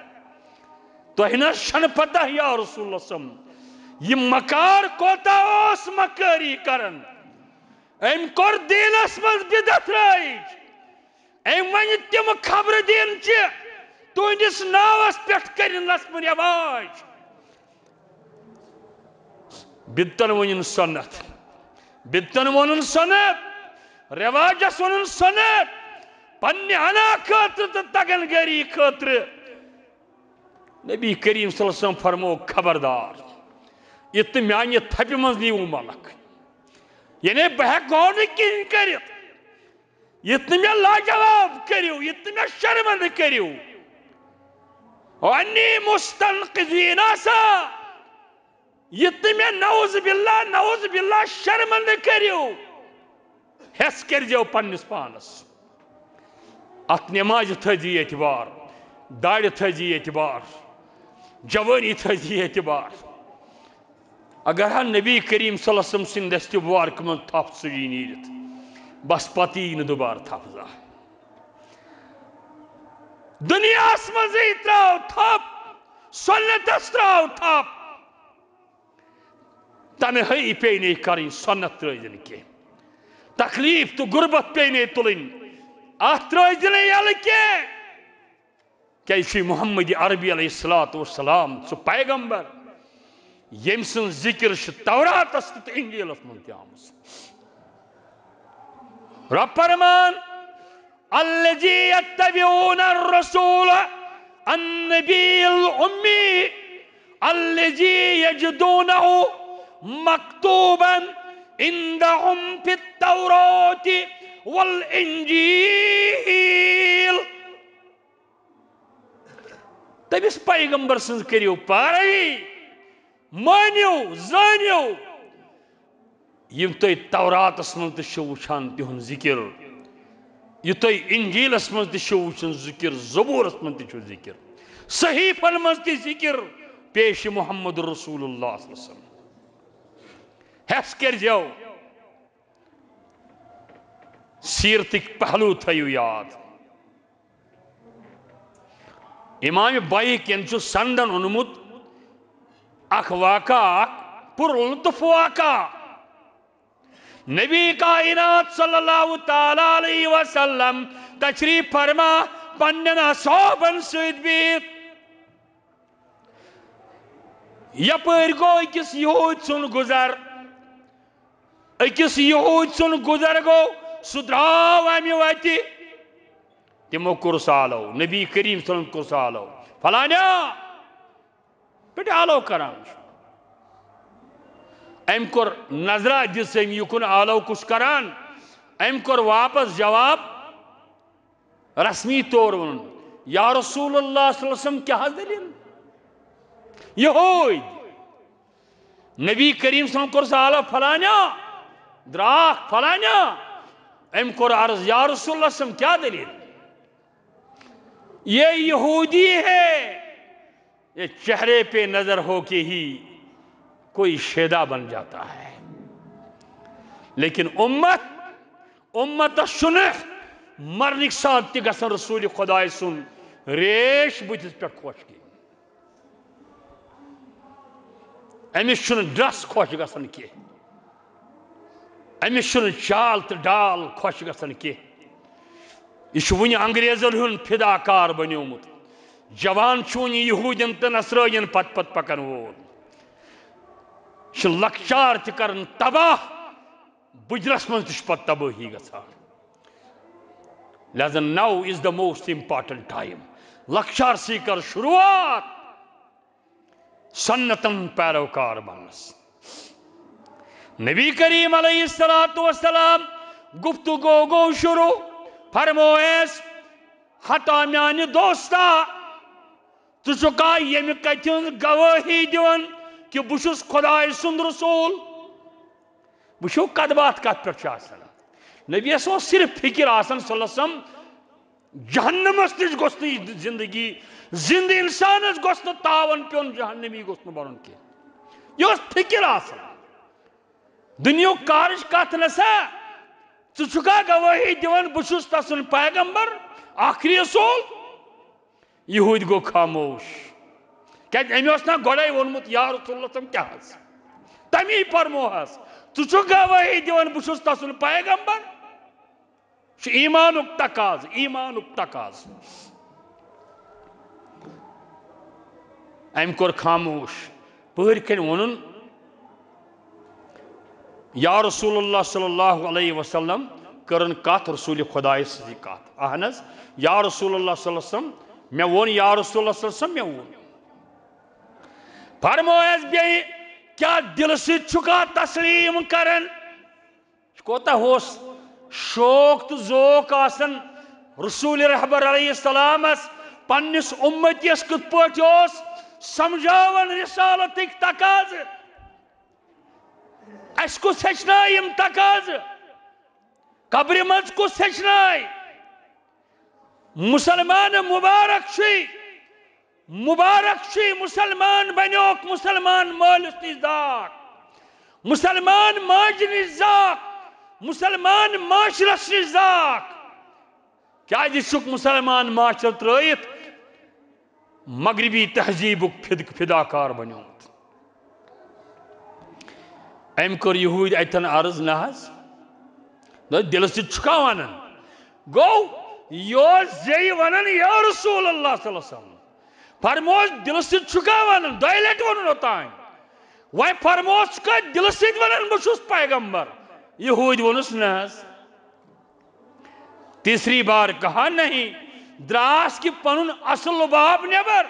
تۄہہِ نہ چھنہٕ پتہ یا رسول اللہ صلی اللہ علیہ وسلم، یہِ مکار کوتاہ اوس مکٲری کران۔ أمۍ کوٚر دیٖنس منٛز بدعت رٲیِج۔ أمۍ ونہِ تِم خبرٕ دِنچہِ تُہنٛدِس ناوس پٮ۪ٹھ کٔرِن رسم رواج۔ بدعتن ؤنِن سنت، بدعتن ووٚنُن سنت، رواجس ووٚنُن سنت، پننہِ ہنا خٲطرٕ تہٕ تگن گٲری خٲطرٕ۔ نبی کریم صلی اللہ علیہ وسلم فرموو، خبردار، یہِ تہٕ میانہِ تھپہِ منٛز نیٖوٕ ملک، یعنی بہٕ ہٮ۪کہٕ ہو نہٕ کِہیٖنۍ کٔرِتھ۔ یُتھ نہٕ مےٚ لاجواب کٔرِو، یُتھ نہٕ مےٚ شرمندٕ کٔرِو۔ وَأَنِّي مُسْتَنْقِذِي نَاسًا۔ یُتھ نہٕ مےٚ نعوذ باللہ، نعوذ باللہ شرمندٕ کٔرِو۔ ہٮ۪س کٔرۍزیو پننِس پانس۔ اتھ نمازِ تھٲیزِ اعتبار، دارِ تھٲیزِ اعتبار، جوٲنی تھٲیزِ اعتبار۔ اگر ہا نبی کریم صلی اللہ علیہ وسلم سٕنٛدِ دستِ مبارکہٕ منٛز تھپھ ژھٕنی نیٖرِتھ، بس پتہٕ یی نہٕ دُبارٕ تھپھ زانٛہہ۔ دُنیاہس منٛزٕے ترٛاو تھپھ، سُنتس ترٛاو تھپھ۔ تنہٲیی پیٚیہِ نے کرٕنۍ، سُنت ترٛٲیزِ نہٕ کینٛہہ۔ تکلیف تہٕ غربت پیٚیہِ نے تُلٕنۍ، اتھ ترٛٲیزِ نہٕ یلہٕ کینٛہہ۔ کیازِ چھُ محمد عربی علیہ الصلوۃ والسلام سُہ پیغمبر، ییٚمۍ سٕنٛز ذکر چھِ توراتس تہٕ انجیلس منٛز تہِ آمٕژ۔ رب فرمان، الذي يتبعون الرسول النبي الأمي الذي يجدونه مكتوبا عندهم في التوراة والإنجيل۔ تٔمِس پیغمبر سٕنٛز کٔرِو پٲروی، مٲنِو، زٲنِو۔ یِم تُہۍ توراتس منٛز تہِ چھِو وٕچھان تِہُنٛد ذِکِر، یہِ تُہۍ انجیلس منٛز تہِ چھِو وٕچھان ذِکِر، زبورس منٛز تہِ چھُ ذِکِر، صحیفن منٛز تہِ ذِکِر، پیش محمد رسول اللہ صلی اللہ علیہ وسلم۔ ہٮ۪س کٔرۍزیو۔ سیرتٕکۍ پہلو تھٲیِو یاد۔ امام بحیقین چھُ سندن اوٚنمُت اکھ واقعہ، اکھ پُر لطف واقعہ۔ نبی کائنات صلی اللہ تعالی علیہ وسلم تشریف فرما پننٮ۪ن اصحابن سۭتۍ بِہِتھ۔ یپٲرۍ گوٚو أکِس یہوٗدۍ سُنٛد گُزر، أکِس یہوٗدۍ سُنٛد گُزر گوٚو، سُہ درٛاو اَمہِ وَتہِ۔ تِمو کوٚرُس آلو، نبی کریم صلی اللہ علیہ وسلم کوٚرُس آلو، فلانیا پٮ۪ٹھ آلو کران چھُ۔ أمۍ کوٚر نظرا دِژ أمۍ یُکُن آلو کُس کران، أمۍ کوٚر واپس جواب۔ رسمی طور ووٚنُن، "یا رسول اللہ صلی اللہ علیہ وسلم، کیٛاہ حظ دٔلیٖل؟ یہوٗدۍ نبی کریم صلی اللہ علیہ وسلم کوٚر سُہ آلو فلانیا، درٛاکھ فلانیا۔" أمۍ کوٚر عرض، "یا رسول اللہ صلی اللہ علیہ وسلم، کیٛاہ دٔلیٖل؟ یہ یہودی ہے، یہ چہرے پہ نظر ہو کے ہی کوئی شیدا بن جاتا ہے۔" لیکن امت، امتس چھُنہٕ مرنٕکۍ ساتہٕ تہِ گژھان رسول خدایہِ سُنٛد ریش بٕتھِس پٮ۪ٹھ خۄش کینٛہہ۔ أمِس چھُنہٕ ڈرس خۄش گژھان کینٛہہ۔ أمِس چھُنہٕ چال تہٕ ڈال خۄش گژھان کینٛہہ۔ یہِ چھُ وُنہِ انگریزن ہُنٛد فدا کار بنیومُت۔ جوان چھُ وُنہِ یہوٗدین تہٕ نصرٲنین پتہٕ پتہٕ پکان وول۔ یہِ چھُ لۄکچار تہِ کران تباہ، بُجرس منٛز تہِ چھُ پتہٕ تبٲہی گژھان۔ لہذا now is the most important time۔ لۄکچارسٕے کر شروعات سنتن پیروکار بننس۔ نبی کریم علیہ الصلوۃ والسلام گفتگو گو شروع، فرمویس، "ہتا میانہِ دوستا، ژٕ چھُکھا ییٚمہِ کتھِ ہٕنٛز گوٲہی دِوان کہِ بہٕ چھُس خدایہِ سُنٛد رسول؟" وٕچھِو، کتھ باتھ کتھ پٮ۪ٹھ چھِ آسان۔ نبیَس اوس صرف فکر آسان صلی اللہ علیہ وسلم، جہنمس نِش گوٚژھ نہٕ یہِ زندگی، زندٕ انسانس گوٚژھ نہٕ تاون پیوٚن، جہنمی گوٚژھ نہٕ بنُن کینٛہہ۔ یہِ اوس فکر آسان۔ دُنیہُک کارٕچ کتھ نہ سا، ژٕ چھُکھا گوٲہی دِوان بہٕ چھُس تسُنٛد پیغمبر، آخری رسول؟ یہوٗدۍ گوٚو خاموش۔ کیٛازِ أمۍ اوس نہ گۄڈَے ووٚنمُت، "یا رسول اللہ صلی اللہ علیہ وسلم، کیٛاہ حظ؟" تَمی فرموہَس، "ژٕ چھُکھ گوٲہی دِوان بہٕ چھُس تسُنٛد پیغمبر؟" چھُ ایٖمانُک تقاضہٕ، ایٖمانُک تقاضہٕ۔ أمۍ کوٚر خاموش۔ پٔہرۍ کھنۍ ووٚنُن، "یا رسول اللہ صلی اللہ علیہ وسلم"، کٔرٕن کتھ رسول خدایس سۭتۍ کتھ۔ اہن حظ، "یا رسول اللہ صلی اللہ علیہ وسلم"، مےٚ ووٚن، "یا رسول اللہ صلی اللہ علیہ وسلم"، مےٚ ووٚن۔ فرمویس بیٚیہِ، "کیٛاہ دِلہٕ سۭتۍ چھُکھا تسلیم کران؟" کوتاہ اوس شوق تہٕ ذوق آسان رسول رہبر علیہ السلامس، پننِس اُمتیس کِتھ پٲٹھۍ اوس سمجھاوان رسالتٕکۍ تقاضہٕ۔ اسہِ کُس ہیٚچھنایہِ یِم تقاضہٕ؟ قبرِ منٛز کُس ہیٚچھنایہِ؟ مسلمان مبارک چھُے، مبارک چھُے مسلمان بنیوک مسلمان مٲلِس نِش زاکھ، مسلمان ماجہِ نِش زاکھ، مسلمان معاشرس نِش زاکھ۔ کیٛازِ چھُکھ مسلمان معاشرٕ ترٲیِتھ مغربی تہذیٖبُک فد-، فداکار بنیومُت؟ أمۍ کٔر یہوٗدۍ اتٮ۪ن عرض، نہ حظ، نہ دِلہٕ سۭتۍ چھُکھا ونان؟ گوٚو یہِ اوس زیٚیہِ ونان، یا رسول اللہ صلی اللہ علیہ وسلم۔ فرموس، دِلہٕ سۭتۍ چھُکھا ونان؟ دۄیہِ لٹہِ ووٚنُن اوٚتام۔ وۄنۍ فرموس، چھُکھا دِلہٕ سۭتۍ ونان، بہٕ چھُس پیغمبر؟ یہوٗدۍ ووٚنُس، نہ حظ۔ تیسری بار کہا، نہیں۔ دراس کہِ پنُن اصل لباب نٮ۪بر۔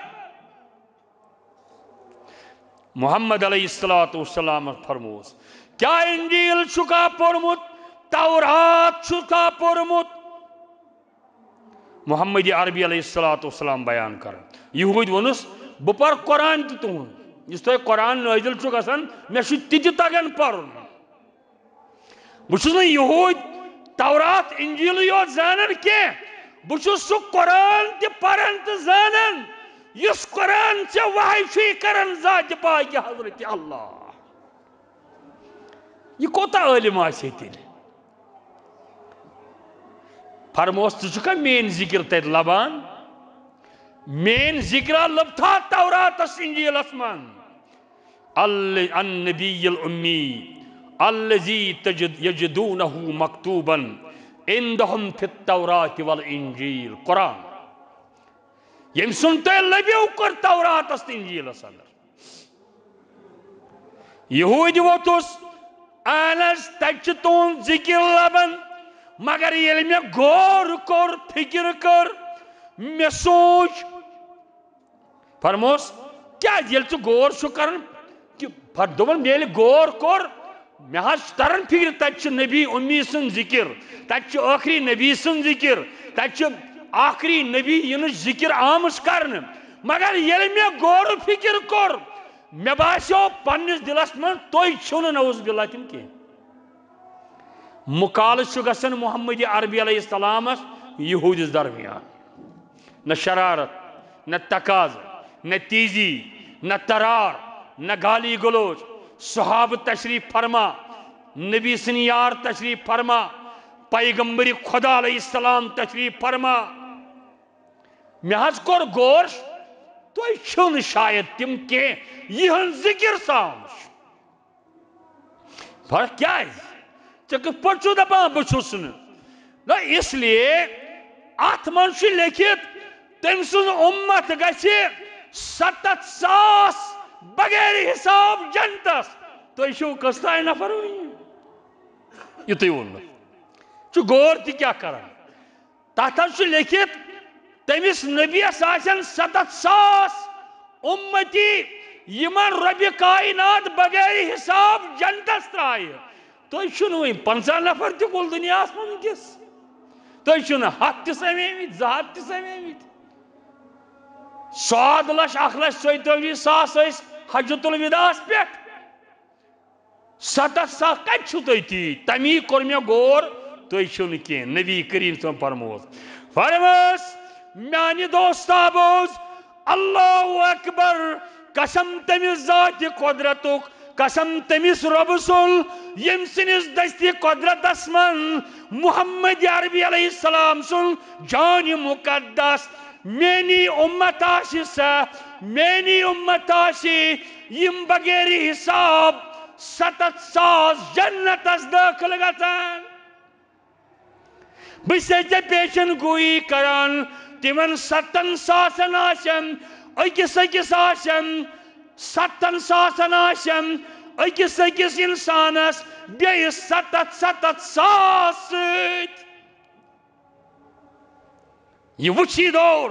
محمد علیہ الصلوۃ والسلام فرموس، کیا انجیل چھُکھا پوٚرمُت؟ تورات چھُکھا پوٚرمُت؟ محمد عربی علیہ الصلوۃ والسلام بیان کران۔ یہوٗدۍ ووٚنُس، بہٕ پرٕ قرآن تہِ تُہُنٛد۔ یُس تۄہہِ قرآن نٲزِل چھُ گژھان، مےٚ چھُ تہِ تہِ تگان پرُن۔ بہٕ چھُس نہٕ یہوٗدۍ تورات انجیلٕے یوت زانان کینٛہہ، بہٕ چھُس سُہ قرآن تہِ پران تہٕ زانان، یُس قرآن ژےٚ وحی چھُے کران ذاتِ پاکہِ حضرت اللہ۔ یہِ کوٗتاہ عٲلِم آسہِ ہے تیٚلہِ؟ فرموس، ژٕ چھُکھا میٲنۍ ذِکِر تَتہِ لَبان؟ میٲنۍ ذِکرا لٔبتھا توراتس اِنجیٖلس منٛز؟ ال-، النبی الامی الذی تجد-، یجدونہ مکتوبا عندہم فی التوراۃ والانجیل۔ قرآن، ییٚمۍ سُنٛد تۄہہِ لٔبِو کوٚر توراتس تہٕ اِنجیٖلس اندر۔ یہودی ووتُس، اہن حظ، تتہِ چھُ تُہُنٛد ذِکِر لبان، مگر ییٚلہِ مےٚ غور کوٚر، فِکر کٔر، مےٚ سوٗنٛچ، فرموس، کیٛازِ ییٚلہِ ژٕ غور چھُکھ کران، کہِ پتہٕ دوٚپُن، ییٚلہِ غور کوٚر، مےٚ حظ چھُ تران فِکرِ، تتہِ چھُ نبی اُمی سُنٛد ذِکِر، تتہِ چھُ ٲخری نبی سُنٛد ذِکِر، تتہِ چھُ آخری نبی یِنٕچ ذِکِر آمٕژ کرنہٕ۔ مگر ییٚلہِ مےٚ غور و فِکر کوٚر، مےٚ باسیو پننِس دِلس منٛز، تُہۍ چھِو نہٕ نعوذ باللہ تِم کینٛہہ۔ مُقالہٕ چھُ گژھان محمد عربی علیہ السلامس یہوٗدِس درمیان۔ نہ شرارت، نہ تقاضہٕ، نہ تیزی، نہ ترار، نہ گالی گلوچ۔ صحابہٕ تشریف فرما، نبی سٕنٛدۍ یار تشریف فرما، پیغمبر خدا علیہ السلام تشریف فرما۔ مےٚ حظ کوٚر غور، تُہۍ چھِو نہٕ شاید تِم کینٛہہ، یِہُنٛد ذِکِر سان چھُ۔ فرق کیٛازِ؟ ژےٚ کِتھ پٲٹھۍ چھُو دَپان بہٕ چھُس نہٕ؟ نہ، اس لیے اَتھ منٛز چھُ لیٚکھِتھ، تٔمۍ سُنٛد اُمت گژھِ ستتھ ساس بغیر حساب جنتس۔ تُہۍ چھِو کٔژتام نفر وٕنہِ؟ یُتُے ووٚن مےٚ۔ ژٕ غور تہِ کیٛاہ کران؟ تتھ حظ چھُ لیٚکھِتھ، تٔمِس نبیَس آسن ستتھ ساس اُمتی، یِمن رۄبِ کائنات بغیر حساب جنتس ترایہِ۔ تُہۍ چھِو نہٕ وۄنۍ پنٛژاہ نفر تہِ کُل دُنیاہس منٛز وٕنکیٚس۔ تُہۍ چھِو نہٕ ہتھ تہِ سمیمٕتۍ، زٕ ہتھ تہِ سمیمٕتۍ۔ ساد لچھ، اکھ لچھ ژۄیتٲجی ساس ٲسۍ حجۃ الوداعس پٮ۪ٹھ۔ ستتھ ساس کتہِ چھِو تُہۍ تیٖتۍ؟ تمی کوٚر مےٚ غور، تُہۍ چھِو نہٕ کینٛہہ۔ نبی کریم صٲب فرموس، فرمٲس، میانہِ دوستا بوز، اللہ اکبر، قسم تٔمِس ذاتِ قۄدرتُک، قسم تٔمِس رۄبہٕ سُنٛد، ییٚمۍ سٕنٛدِس دستِ قۄدرتس منٛز محمد عربی علیہ السلام سُنٛد جانِ مقدس، میٛٲنی اُمت آسہِ سۄ، میٛٲنی اُمت آسہِ، یِم بغیر حساب ستتھ ساس جنتس دٲخل گژھن۔ بہٕ چھُسے ژےٚ پیشن گویی کران، تِمن ستن ساسن آسن، أکِس أکِس آسن، ستن ساسن آسن، أکِس أکِس انسانس بیٚیہِ ستتھ ستتھ ساس سۭتۍ۔ یہِ وٕچھی دور،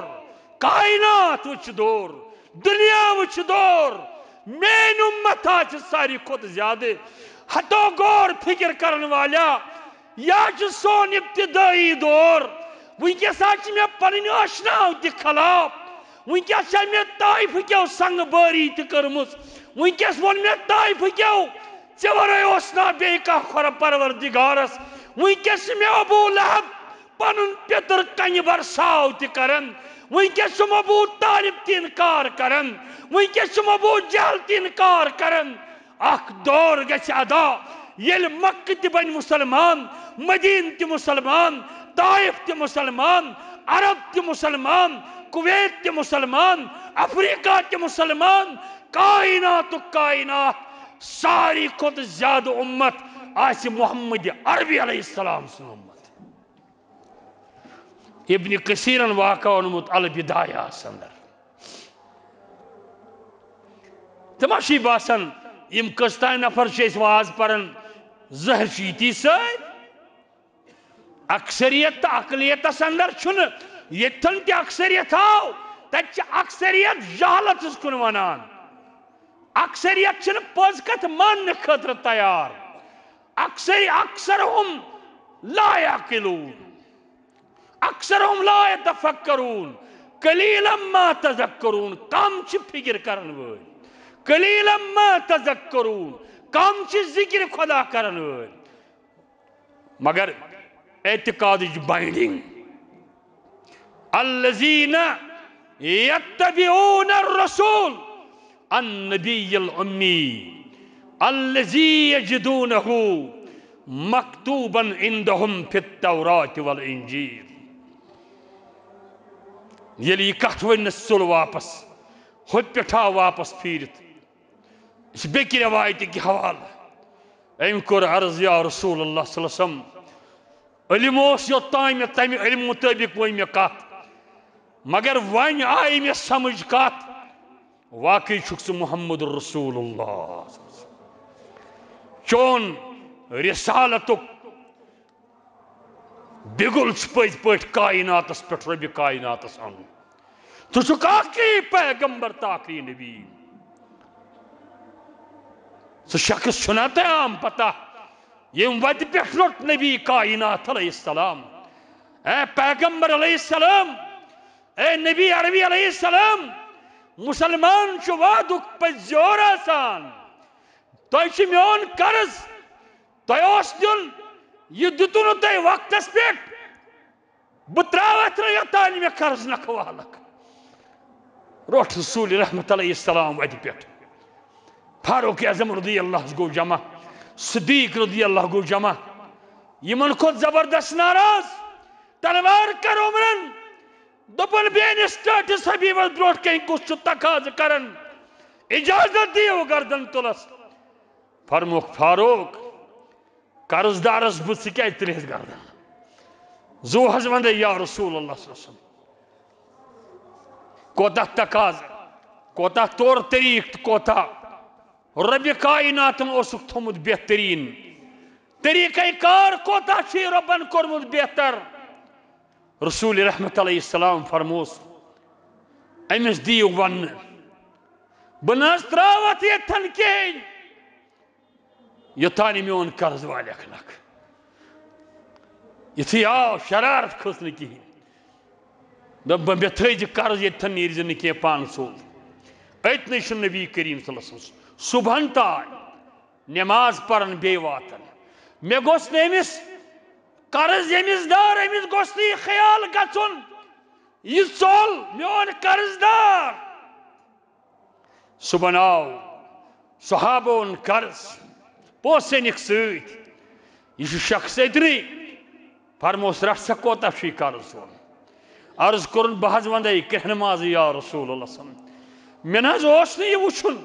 کائنات وٕچھ دور، دُنیا وٕچھ دور۔ میٲنۍ اُمت ہا چھِ ساروی کھۄتہٕ زیادٕ۔ ہتو غور فکر کرن والیا، یا چھُ سون ابتدٲئی دور۔ وٕنکیٚس ہا چھِ مےٚ پنٕنۍ ٲشناو تہِ خلاف۔ وٕنکیٚس چھےٚ مےٚ طائفہٕ کیو سنگ بٲری تہِ کٔرمٕژ۔ وٕنکیٚس ووٚن مےٚ طائفہٕ کیو، ژےٚ ورٲے اوس نا بیٚیہِ کانٛہہ خۄر پروردگارس؟ وٕنکیٚس چھِ مےٚ ابو لہب پنُن پیٚتٕر کنہِ برساو تہِ کران۔ وٕنکیٚس چھُم ابو طالب تہِ انکار کران۔ وٕنکیٚس چھُم ابو جہل تہِ انکار کران۔ اکھ دور گژھِ ادا، ییٚلہِ مکہ تہِ بنہِ مسلمان، مدینہ تہِ مسلمان، طائف تہِ مسلمان، عرب تہِ مسلمان، کویت تہِ مسلمان، افریقہ تہِ مسلمان، کائناتُک کائنات، ساروی کھۄتہٕ زیادٕ اُمت آسہِ محمد عربی علیہ السلام سٕنٛز اُمت۔ ابن کثیرن واقعہ ووٚنمُت البدایہس اندر۔ تِمن چھُ یہِ باسان، یِم کٔژتام نفر چھِ أسۍ واز پران، زہر چھُ یِتی سۭتۍ۔ اکثریت تہٕ اقلیتس اندر چھُنہٕ، ییٚتھن تہِ اکثریت آو، تتہِ چھِ اکثریت جہالتس کُن ونان۔ اکثریت چھنہٕ پٔز کتھ ماننہٕ خٲطرٕ تیار۔ اکثر، اکثرهم لا یعقلون، اکثرهم لا یتفکرون، قلیلا ما تذکرون، کم چھِ فکر کرن وٲلۍ، قلیلا ما تذکرون، کم چھِ ذکر خدا کرن وٲلۍ۔ مگر اعتقادٕچ بائنڈنگ۔ الذین یتبعون الرسول النبی الامی الذی یجدونہ مکتوبا عندہم فی التوراۃ والانجیل۔ ییٚلہِ یہِ کتھ ؤنِس ژوٚل واپس، ہُتہِ پٮ۪ٹھ آو واپس پھیٖرِتھ۔ یہِ چھِ بیٚکہِ رٮ۪وایتہِ کہِ حوالہٕ۔ أمۍ کوٚر عرض، یا رسول اللہ صلی اللہ علیہ وسلم، علم اوس یوٚتام مےٚ، تمہِ علمہٕ مُطٲبِق ؤنۍ مےٚ کتھ، مگر وۄنۍ آیہِ مےٚ سمجھ کتھ، واقعی چھُکھ ژٕ محمد رسول اللہ۔ چون رسالتُک بِگُل چھُ پٔزۍ پٲٹھۍ کائناتس پٮ۪ٹھ رۄبِ کائناتس اَنُن۔ ژٕ چھُکھ آخری پیغمبر تہٕ آخری نبی۔ سُہ شخص چھُنا تۄہہِ عام پتہ، ییٚمۍ وتہِ پٮ۪ٹھ روٚٹ نبی کائنات علیہ السلام۔ اے پیغمبر علیہ السلام، اے نبی عربی علیہ السلام، مسلمان چھُ وعدُک پٔزیور آسان۔ تۄہہِ چھُ میون قرض، تۄہہِ اوس دیُن، یہِ دِتُو نہٕ تۄہہِ وقتس پٮ۪ٹھ۔ بہٕ ترٛاوَتھ نہٕ یوٚتانۍ مےٚ قرض نکھٕ والکھ۔ روٚٹ رسول رحمت علیہ السلام وتہِ پٮ۪ٹھ۔ فاروق اعظم رضی اللہ گوٚو جمع، صدیق رضی اللہ گوٚو جمع۔ یِمن کھوٚت زبردست ناراض، تلوار کر عمرن۔ دوٚپُن، "بیٚیہِ أمِس ٹٲٹھِس حبیبس برونٛٹھ کنہِ کُس چھُ تقاضہٕ کران؟ اجازت دِیِو گردن تُلس۔" فرموکھ، "فاروق، قرض دارس بہٕ، ژٕ کیازِ تُلِتھ گردن؟" زُوہس وندے، یا رسول اللہ صلی اللہ علیہ وسلم، کوتاہ تقاضہٕ، کوتاہ طور طریقہٕ تہٕ کوتاہ رۄبِ کائناتن اوسُکھ تھوٚمُت بہتریٖن طریقہ کار، کوتاہ چھُ یہِ رۄبن کوٚرمُت بہتر۔ رسول رحمت علیہ السلام فرموس، أمِس دِیِو وننہٕ، بہٕ نہ حظ ترٛاوَتھ ییٚتھٮ۪ن کِہیٖنۍ، یوٚتانۍ میون قرض والٮ۪کھ نکھ۔ یُتھُے آو، شرارت کھٔژ نہٕ کِہیٖنۍ۔ دوٚپ، "بہٕ، مےٚ تھٲیزِ قرض ییٚتھٮ۪ن، نیٖرزِ نہٕ کینٛہہ پانہٕ ژوٚل۔" أتنٕے چھُ نبی کریم صلی اللہ علیہ وسلم صبحن تام نماز پران بیٚیہِ واتان۔ مےٚ گوٚژھ نہٕ أمِس قرض، ییٚمِس دار، أمِس گوٚژھ نہٕ یہِ خیال گژھُن، یہِ ژوٚل میون قرض دار۔ صبحن آو، صحابہ اوٚن قرض، پونٛسہٕ أنِکھ سۭتۍ۔ یہِ چھُ شخص أتنٕے۔ فرموس، "رٹھ سا، کوتاہ چھُے قرض چون؟" عرض کوٚرُن، "بہٕ حظ وندے کرٛہنہٕ مازٕے، یا رسول اللہ صلی اللہ علیہ وسلم۔ مےٚ نہ حظ اوس نہٕ یہِ وٕچھُن،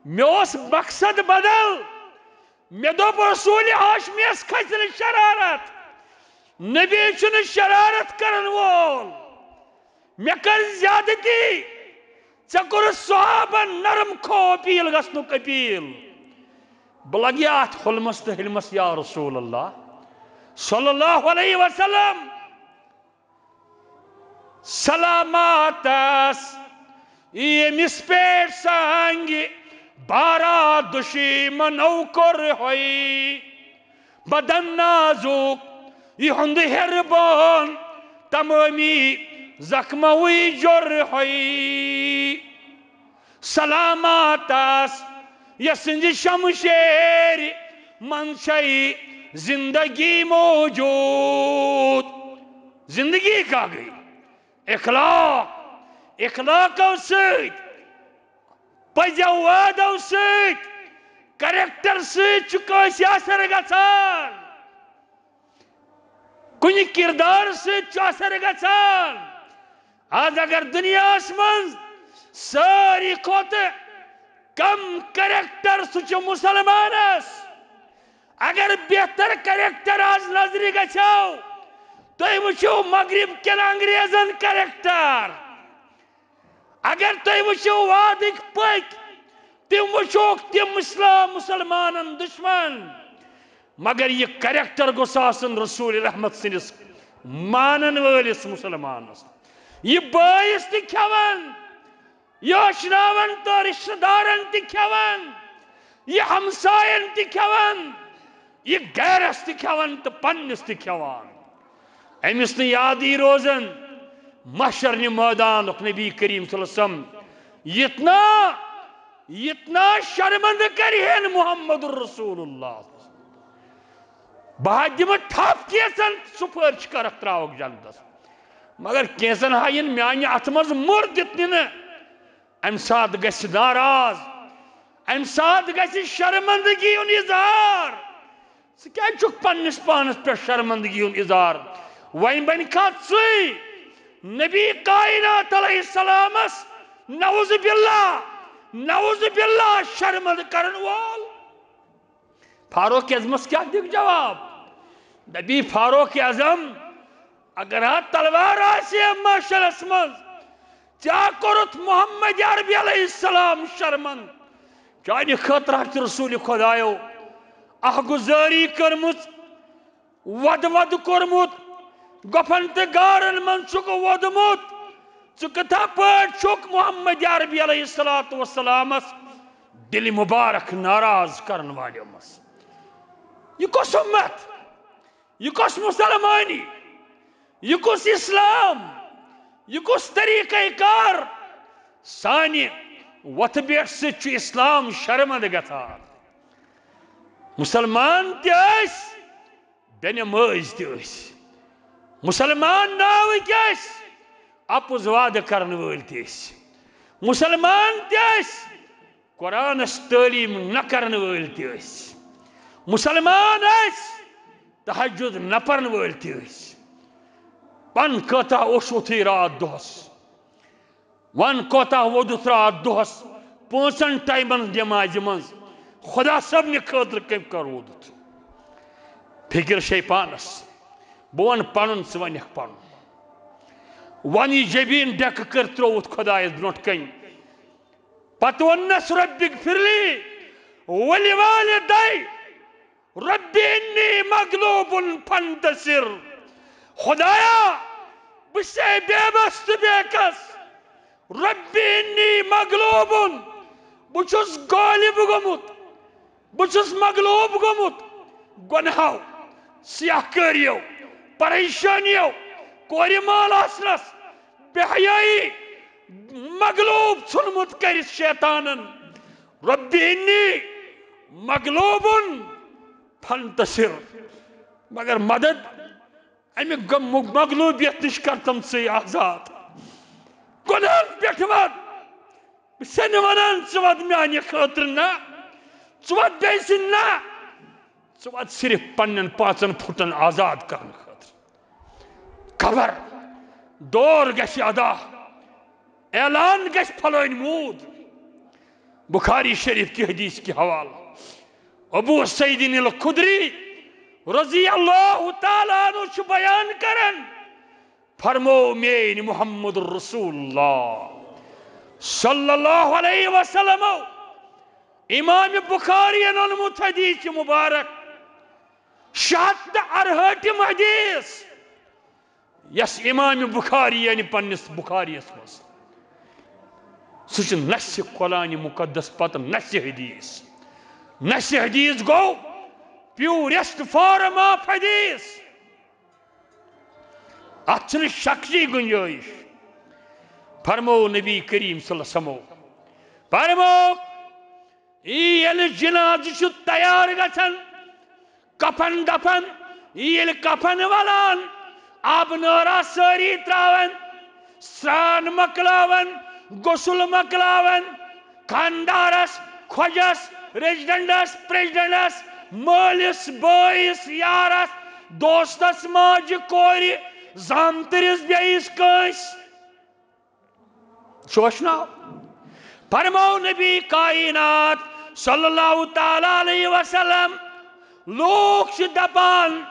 مےٚ اوس مقصد بدل۔ مےٚ دوٚپ، رسول ہاشمیَس کھسہِ نہٕ شرارت، نبی چھُنہٕ شرارت کرن وول۔ مےٚ کٔر زیادتی، ژےٚ کوٚرُتھ صحابن نرم کھو اپیل گژھنُک اپیل۔ بہٕ لگہٕ اتھ حلمس تہٕ حلمس، یا رسول اللہ صلی اللہ علیہ وسلم۔" سلامتس ییٚمِس پٮ۪ٹھ سانگہِ بارا دُشمنو کوٚر ہوے۔ بدن نازُک یِہُنٛد ہیربان تمٲمی زخموٕے جوٚر ہوے۔ سلامتس یسٕنٛزِ شمشیرِ منٛز چھے زندگی موجود۔ زندگی کیا گئی؟ اخلاق، اخلاقو سۭتۍ، پزیو وادو سۭتۍ، کریکٹر سۭتۍ چھُ کٲنٛسہِ اثر گژھان۔ کُنہِ کردار سۭتۍ چھُ اثر گژھان۔ آز اگر دُنیاہس منٛز ساروی کھۄتہٕ کم کریکٹر، سُہ چھُ مسلمانس۔ اگر بہتر کریکٹر آز نظرِ گژھیو، تُہۍ وٕچھِو مغرب کٮ۪ن انگریزن کریکٹر۔ اگر تُہۍ وٕچھِو وادٕکۍ پٔکۍ، تِم وٕچھوکھ تِم اسلام مسلمانن دشمن۔ مگر یہِ کریکٹر گوٚژھ آسُن رسول رحمت سٕنٛدِس مانن وٲلِس مسلمانس۔ یہِ بٲیِس تہِ کھٮ۪وان، یہِ ٲشناون تہٕ رشتہٕ دارن تہِ کھٮ۪وان، یہِ ہمساین تہِ کھٮ۪وان، یہِ غیرس تہِ کھٮ۪وان تہٕ پننِس تہِ کھٮ۪وان۔ أمِس نہٕ یادٕے روزان محشر نہِ مٲدانُک نبی کریم صلی اللہ علیہ وسلم۔ یتنا، یتنا شرمندٕ کرِ ہن محمد رسول اللہ۔ بہٕ ہا دِمہٕ ٹھپھ کینٛژن، سُپٲرِش کرکھ تراوکھ جنتس، مگر کینٛژن ہا یِن میانہِ اتھٕ منٛز مُر دِتھ نِنہٕ۔ امہِ ساتہٕ گژھِ ناراض، امہِ ساتہٕ گژھِ شرمندگی ہُنٛد اظہار۔ ژٕ کیٛازِ چھُکھ پننِس پانس پٮ۪ٹھ شرمندگی ہُنٛد اظہار؟ وۄنۍ بنہِ کھا ژٕے نبی کائنات علیہ السلامس، نعوذ باللہ، نعوذ باللہ، شرمندٕ کرن وول؟ فاروق اعظمس کیٛاہ دِکھ جواب؟ دپی، فاروق اعظم، اگر ہا تلوار آسہِ ہے محشرس منٛز، ژےٚ کوٚرُتھ محمد عربی علیہ السلام شرمند، چانہِ خٲطرٕ ہا چھِ رسول خدایو اکھ گُزٲری کٔرمٕژ، وَدٕ وَدٕ کوٚرمُت، گۄپھن تہٕ غارن منٛز چھُکھ ووٚدمُت۔ ژٕ کِتھا پٲٹھۍ چھُکھ محمد عربی علیہ الصلوۃ والسلامس دِلہِ مُبارک ناراض کرن والیو منٛز؟ یہِ کۄس اُمت؟ یہِ کۄس مُسلمٲنی؟ یہِ کُس اِسلام؟ یہِ کُس طریٖقہ کار؟ سانہِ وۄتھٕ بیٹھٕ سۭتۍ چھُ اِسلام شرمندٕ گژھان۔ مُسلمان تہِ ٲسۍ، بے نمٲز تہِ ٲسۍ۔ مُسلمان ناوٕکۍ ٲسۍ، اَپُز وعدٕ کرن وٲلۍ تہِ ٲسۍ۔ مُسلمان تہِ ٲسۍ، قرآنس تعلیٖم نہ کرن وٲلۍ تہِ ٲسۍ۔ مُسلمان ٲسۍ، تہجد نہ پرن وٲلۍ تہِ ٲسۍ۔ پن کۭژاہ اوسوُتھٕے راتھ دۄہس؟ ون کوتاہ ووٚدُتھ راتھ دۄہس پانٛژن ٹایمن نمازِ منٛز؟ خدا صٲبنہِ خٲطرٕ کٔمۍ کر ووٚدُتھ؟ فکر چھے پانس۔ بہٕ ونہٕ پنُن، ژٕ ونکھ پنُن۔ ون یہِ جبیٖن ڈیکہٕ کٔرۍ ترٛووُتھ خدایس برونٛٹھ کنہِ۔ پتہٕ ووٚننس، رب اغفر لی ولوالدی، رب انی مغلوب فانتصر۔ خدایا، بہٕ چھسے بے بس تہٕ بے کس۔ رب انی مغلوب، بہٕ چھُس غٲلب گوٚمُت، بہٕ چھُس مغلوب گوٚمُت۔ گۄنہو، سیاہ کٲریو، پریشٲنیو، کورِ مال آسنس، بے حیٲیی، مغلوب ژھُنمُت کٔرِتھ شیطانن۔ رب انی مغلوب فانتصر۔ مگر مدد، امہِ غم-، مغلوبیت نِش کر تم ژٕے آزاد۔ گۄنہن پٮ۪ٹھ وَد۔ بہٕ چھسے نہٕ ونان ژٕ وَد میانہِ خٲطرٕ نہ، ژٕ وَد بیٚیہِ سٕنٛدِ نہ، ژٕ وَد صرف پننٮ۪ن پانٛژن پھُٹن آزاد کرنہٕ خٲطرٕ۔ خبر دور گژھِ ادا، اعلان گژھِ پھلٲنۍ موٗد۔ بخاری شریف کہِ حدیث کہِ حوالہٕ ابو سعید الخدری رضی اللہ تعالیٰ عنہ چھُ بیان کران، فرمو میٲنۍ محمد رسول اللہ صلی اللہ علیہ وسلم، امام بخاری یَن اوٚنمُت حدیث مبارک، شیٚیہِ ہَتھ تہٕ اَرہٲٹھِم حدیث، یس امام بخاری یعنی پننِس بخاری یس منٛز، سُہ چھُ نسِ قرآن مقدس پتہٕ نسِ حدیث۔ نسِ حدیث گوٚو purest form of حدیث۔ اتھ چھنہٕ شکچی گنجٲیش۔ فرمو نبی کریم صلی اللہ علیہ وسلمو، فرمو، ییٚلہِ جنازٕ چھُ تیار گژھان، کفن دفن، ییٚلہِ کفن ولان، آبہٕ نٲرا سٲری تراوان، سرٛان مۄکلاوان، غسل مۄکلاوان، خاندارس، خۄجس، ریزیڈنٹس، پریزیڈنٹس، مٲلِس، بٲیِس، یارس، دوستس، ماجہِ، کورِ، زامتٕرِس، بیٚیِس کٲنٛسہِ۔ شوشناو۔ فرمو نبی کائنات صلی اللہ تعالیٰ علیہ وسلم، لوٗکھ چھِ دپان،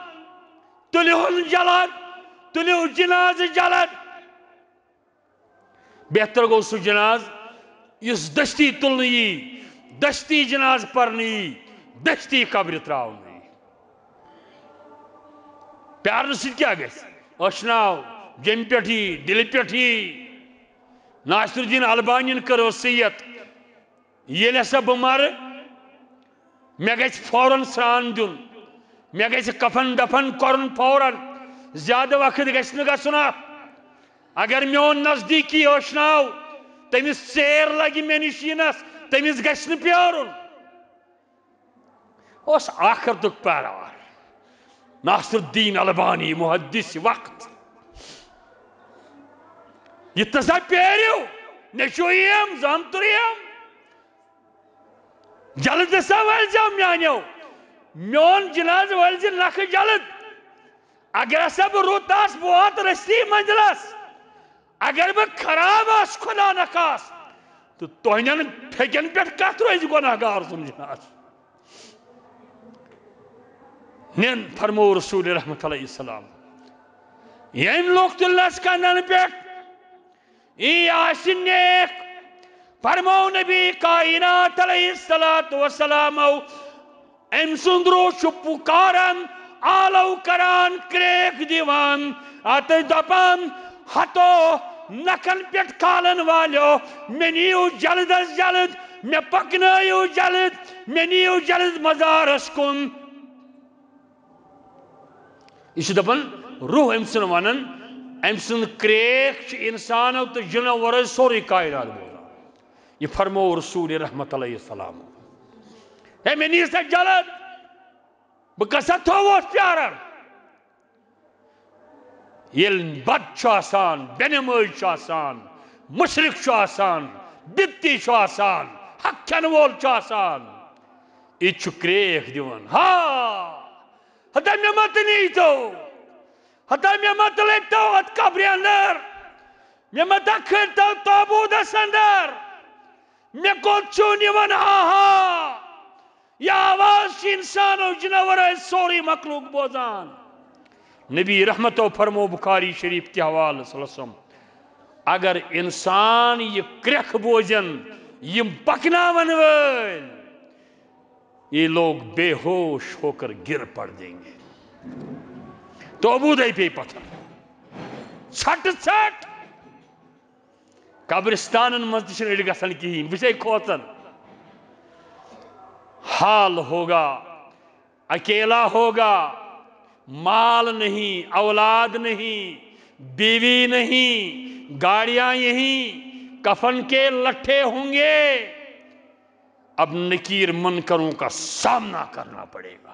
تُلِہُن جلد، تُلِو جنازٕ جلد۔ بہتر گوٚو سُہ جناز یُس دستی تُلنہٕ یی، دستی جناز پرنہٕ یی، دستی قبرِ تراونہٕ یی۔ پیارنہٕ سۭتۍ کیٛاہ گژھِ؟ ٲشناو، جیٚمہِ پٮ۪ٹھ یی، دِلہِ پٮ۪ٹھ یی۔ ناصر الدین البانین کٔر وصیت، ییٚلہِ ہسا بہٕ مرٕ، مےٚ گژھِ فوراً سرٛان دیُن، مےٚ گژھِ کفن دفن کرُن فوراً، زیادٕ وقت گژھِ نہٕ گژھُن اتھ۔ اگر میون نزدیٖکی ٲشناو، تٔمِس ژیر لگہِ مےٚ نِش یِنس، تٔمِس گژھِ نہٕ پیارُن۔ اوس ٲخرتُک پیروار ناصر الدین البانی محدث وقت۔ یہِ تہِ سا پیٲرِو، نیٚچوٗ یِم، زامتُر یِم۔ جلد سا وٲلۍ زیو میانیو، میون جنازٕ وٲلۍ زِ نکھٕ جلد۔ اگر ہسا بہٕ رُت آسہٕ، بہٕ واتہٕ رٔستی منزلس۔ اگر بہٕ خراب آسہٕ، خدا نخواست، تہٕ تُہنٛدٮ۪ن پھیٚکٮ۪ن پٮ۪ٹھ کتھ روزِ گۄناہ گار سُنٛد جنازٕ؟ نین فرمو رسول رحمت علیہ السلام، ییٚمۍ لوٚگ تُلنس کندن پٮ۪ٹھ، یی آسہِ نیک۔ فرمو نبی کائنات علیہ الصلوۃ والسلامو، أمۍ سُنٛد روح چھُ پُکاران، آلو کران، کرٛیک دِوان، اتھ دپان، ہتو نکھن پٮ۪ٹھ کھالن والیو، مےٚ نِیِو جلد از جلد، مےٚ پکنٲیِو جلد، مےٚ نِیِو جلد مزارس کُن۔ یہِ چھُ دَپان، روح أمۍ سُنٛد وَنان، أمۍ سُنٛد کرٛیک چھُ اِنسانو تہٕ جِنو وَرٲے سورُے کائنات بوزان۔ یہِ فرموو رسول رحمت علیہ السلام۔ ہے، مےٚ نِیِو سا جلد، بہٕ کَسا تھووس پیاران؟ ییٚلہِ بد چھُ آسان، بے نمٲزۍ چھُ آسان، مُشرِک چھُ آسان، بِدتی چھُ آسان، حق کھٮ۪ن وول چھُ آسان، یہِ تہِ چھُ کرٛیک دِوان۔ ہا! ہتا مےٚ ما تہٕ نیٖتو، ہتا مےٚ ما تہٕ لٔٹِتو اتھ قبرِ اندر، مےٚ ما تہٕ کھٔرتو تابوٗدس اندر، مےٚ کوٚت چھُو نِوان؟ آہا! یہِ آواز چھِ انسان و جنور ٲسۍ سورُے مخلوق بوزان۔ نبی رحمتو فرمو بخاری شریف کہِ حوالہٕ صلی اللہ علیہ وسلم، اگر انسان یہِ کرٛٮ۪کھ بوزن، یِم پکناون وٲلۍ، یہ لوگ بے ہوش ہو کر گر پڑ جائیں گے۔ تو ابو دے پے پتھر۔ ژھٹ ژھٹ۔ قبرستانن منٛز تہِ چھِنہٕ أڑۍ گژھان کِہیٖنۍ، بہٕ چھُسے کھوژان۔ حال ہوگا، اکیلا ہوگا، مال نہیں، اولاد نہیں، بیوی نہیں، گاڑیاں یہیں، کفن کے لٹھے ہوں گے۔ اب نکیر منکروں کا سامنا کرنا پڑے گا۔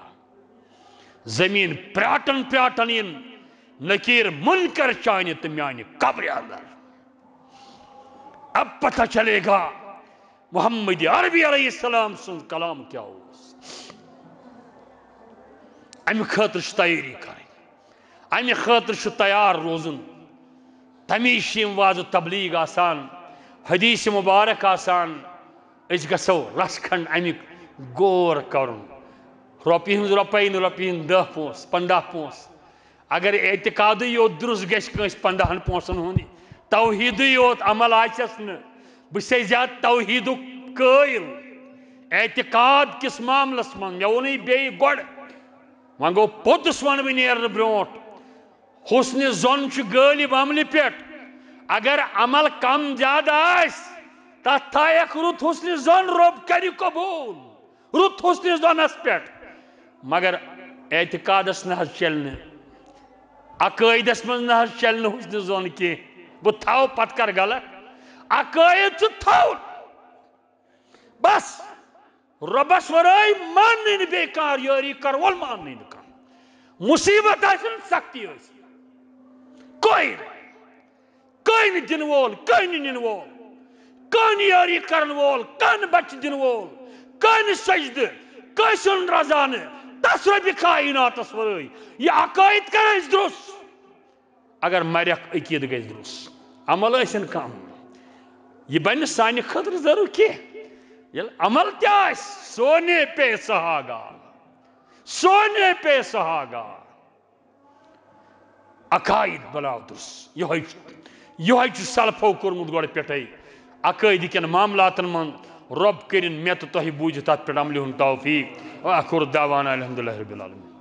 زمین پراٹن پراٹن ان نکیر منکر چانہِ تہٕ میانہِ قبرِ اندر۔ اب پتہ چلے گا محمد عربی علیہ السلام سُنٛد کلام کیٛاہ اوس۔ امہِ خٲطرٕ چھِ تیٲری کرٕنۍ۔ امہِ خٲطرٕ چھُ تیار روزُن۔ تمی چھِ یِم وعظ و تبلیغ آسان، حدیث مبارک آسان۔ أسۍ گژھو رژھ کھنڈ امیُک غور کرُن۔ رۄپیہِ ہٕنٛز رۄپے نہٕ، رۄپیہِ ہٕنٛدۍ دَہ پونٛسہٕ، پنٛداہ پونٛسہٕ۔ اگر اعتقادٕے یوت درست گژھِ کٲنٛسہِ پنٛداہن پونٛسن ہُنٛد، توحیدٕے یوت عمل آسٮ۪س نہٕ، بہٕ چھُسے زیادٕ توحیدُک قٲیل۔ اعتقاد کِس معاملس منٛز، مےٚ ووٚنُے بیٚیہِ گۄڈٕ، وۄنۍ گوٚو پوٚتُس وَنہٕ بہٕ نیرنہٕ برونٛٹھ، حسن ظن چھُ غٲلب عملہِ پٮ۪ٹھ۔ اگر عمل کم زیادٕ آسہِ، تتھ تھایکھ رُت حسن ظن، رۄب کرِ قبول۔ رُت حسن ظنس پٮ۪ٹھ۔ مگر اعتقادس نہ حظ چلہِ نہٕ، عقٲیدس منٛز نہ حظ چلہِ نہٕ حسن ظن کینٛہہ۔ بہٕ تھاوٕ پتہٕ کر غلط، عقٲید چھُ تھاوُن۔ بس، رۄبس ورٲے ماننٕے نہٕ بیٚیہِ کانٛہہ، یٲری کرٕ وول ماننٕے نہٕ کانٛہہ۔ مُصیبت ٲسِن، سختی ٲسِن، کٕہٕنۍ نہٕ، کٕہٕنۍ نہٕ دِنہٕ وول، کٕہٕنۍ نہٕ نِنہٕ وول، کٕہٕنۍ نہٕ یٲری کرن وول، کٕہٕنۍ نہٕ بچہِ دِنہٕ وول، کٕہٕنۍ نہٕ سجدٕ، کٲنٛسہِ ہُنٛد رضا نہٕ، تس رۄبِ کائناتس ورٲے۔ یہِ عقٲید کرو أسۍ درست۔ اگر مرکھ عقیدٕ گژھِ درست، عمل ٲسِن کم، یہِ بنہِ سانہِ خٲطرٕ ضروٗر کینٛہہ۔ ییٚلہِ عمل تہِ آسہِ، سونے پہ سہاگا، سونے پہ سہاگا۔ عقائد بناو درست۔ یِہوٚے چھُ، یِہوٚے چھُ سلفو کوٚرمُت گۄڈٕ پٮ۪ٹھَے عقٲیدٕ کٮ۪ن معاملاتن منٛز۔ رۄب کٔرِن مےٚ تہٕ تۄہہِ بوٗزِتھ تتھ پٮ۪ٹھ عملہِ ہُنٛد توفیق۔ وآخر دعوانا الحمدللہ رب العالمین۔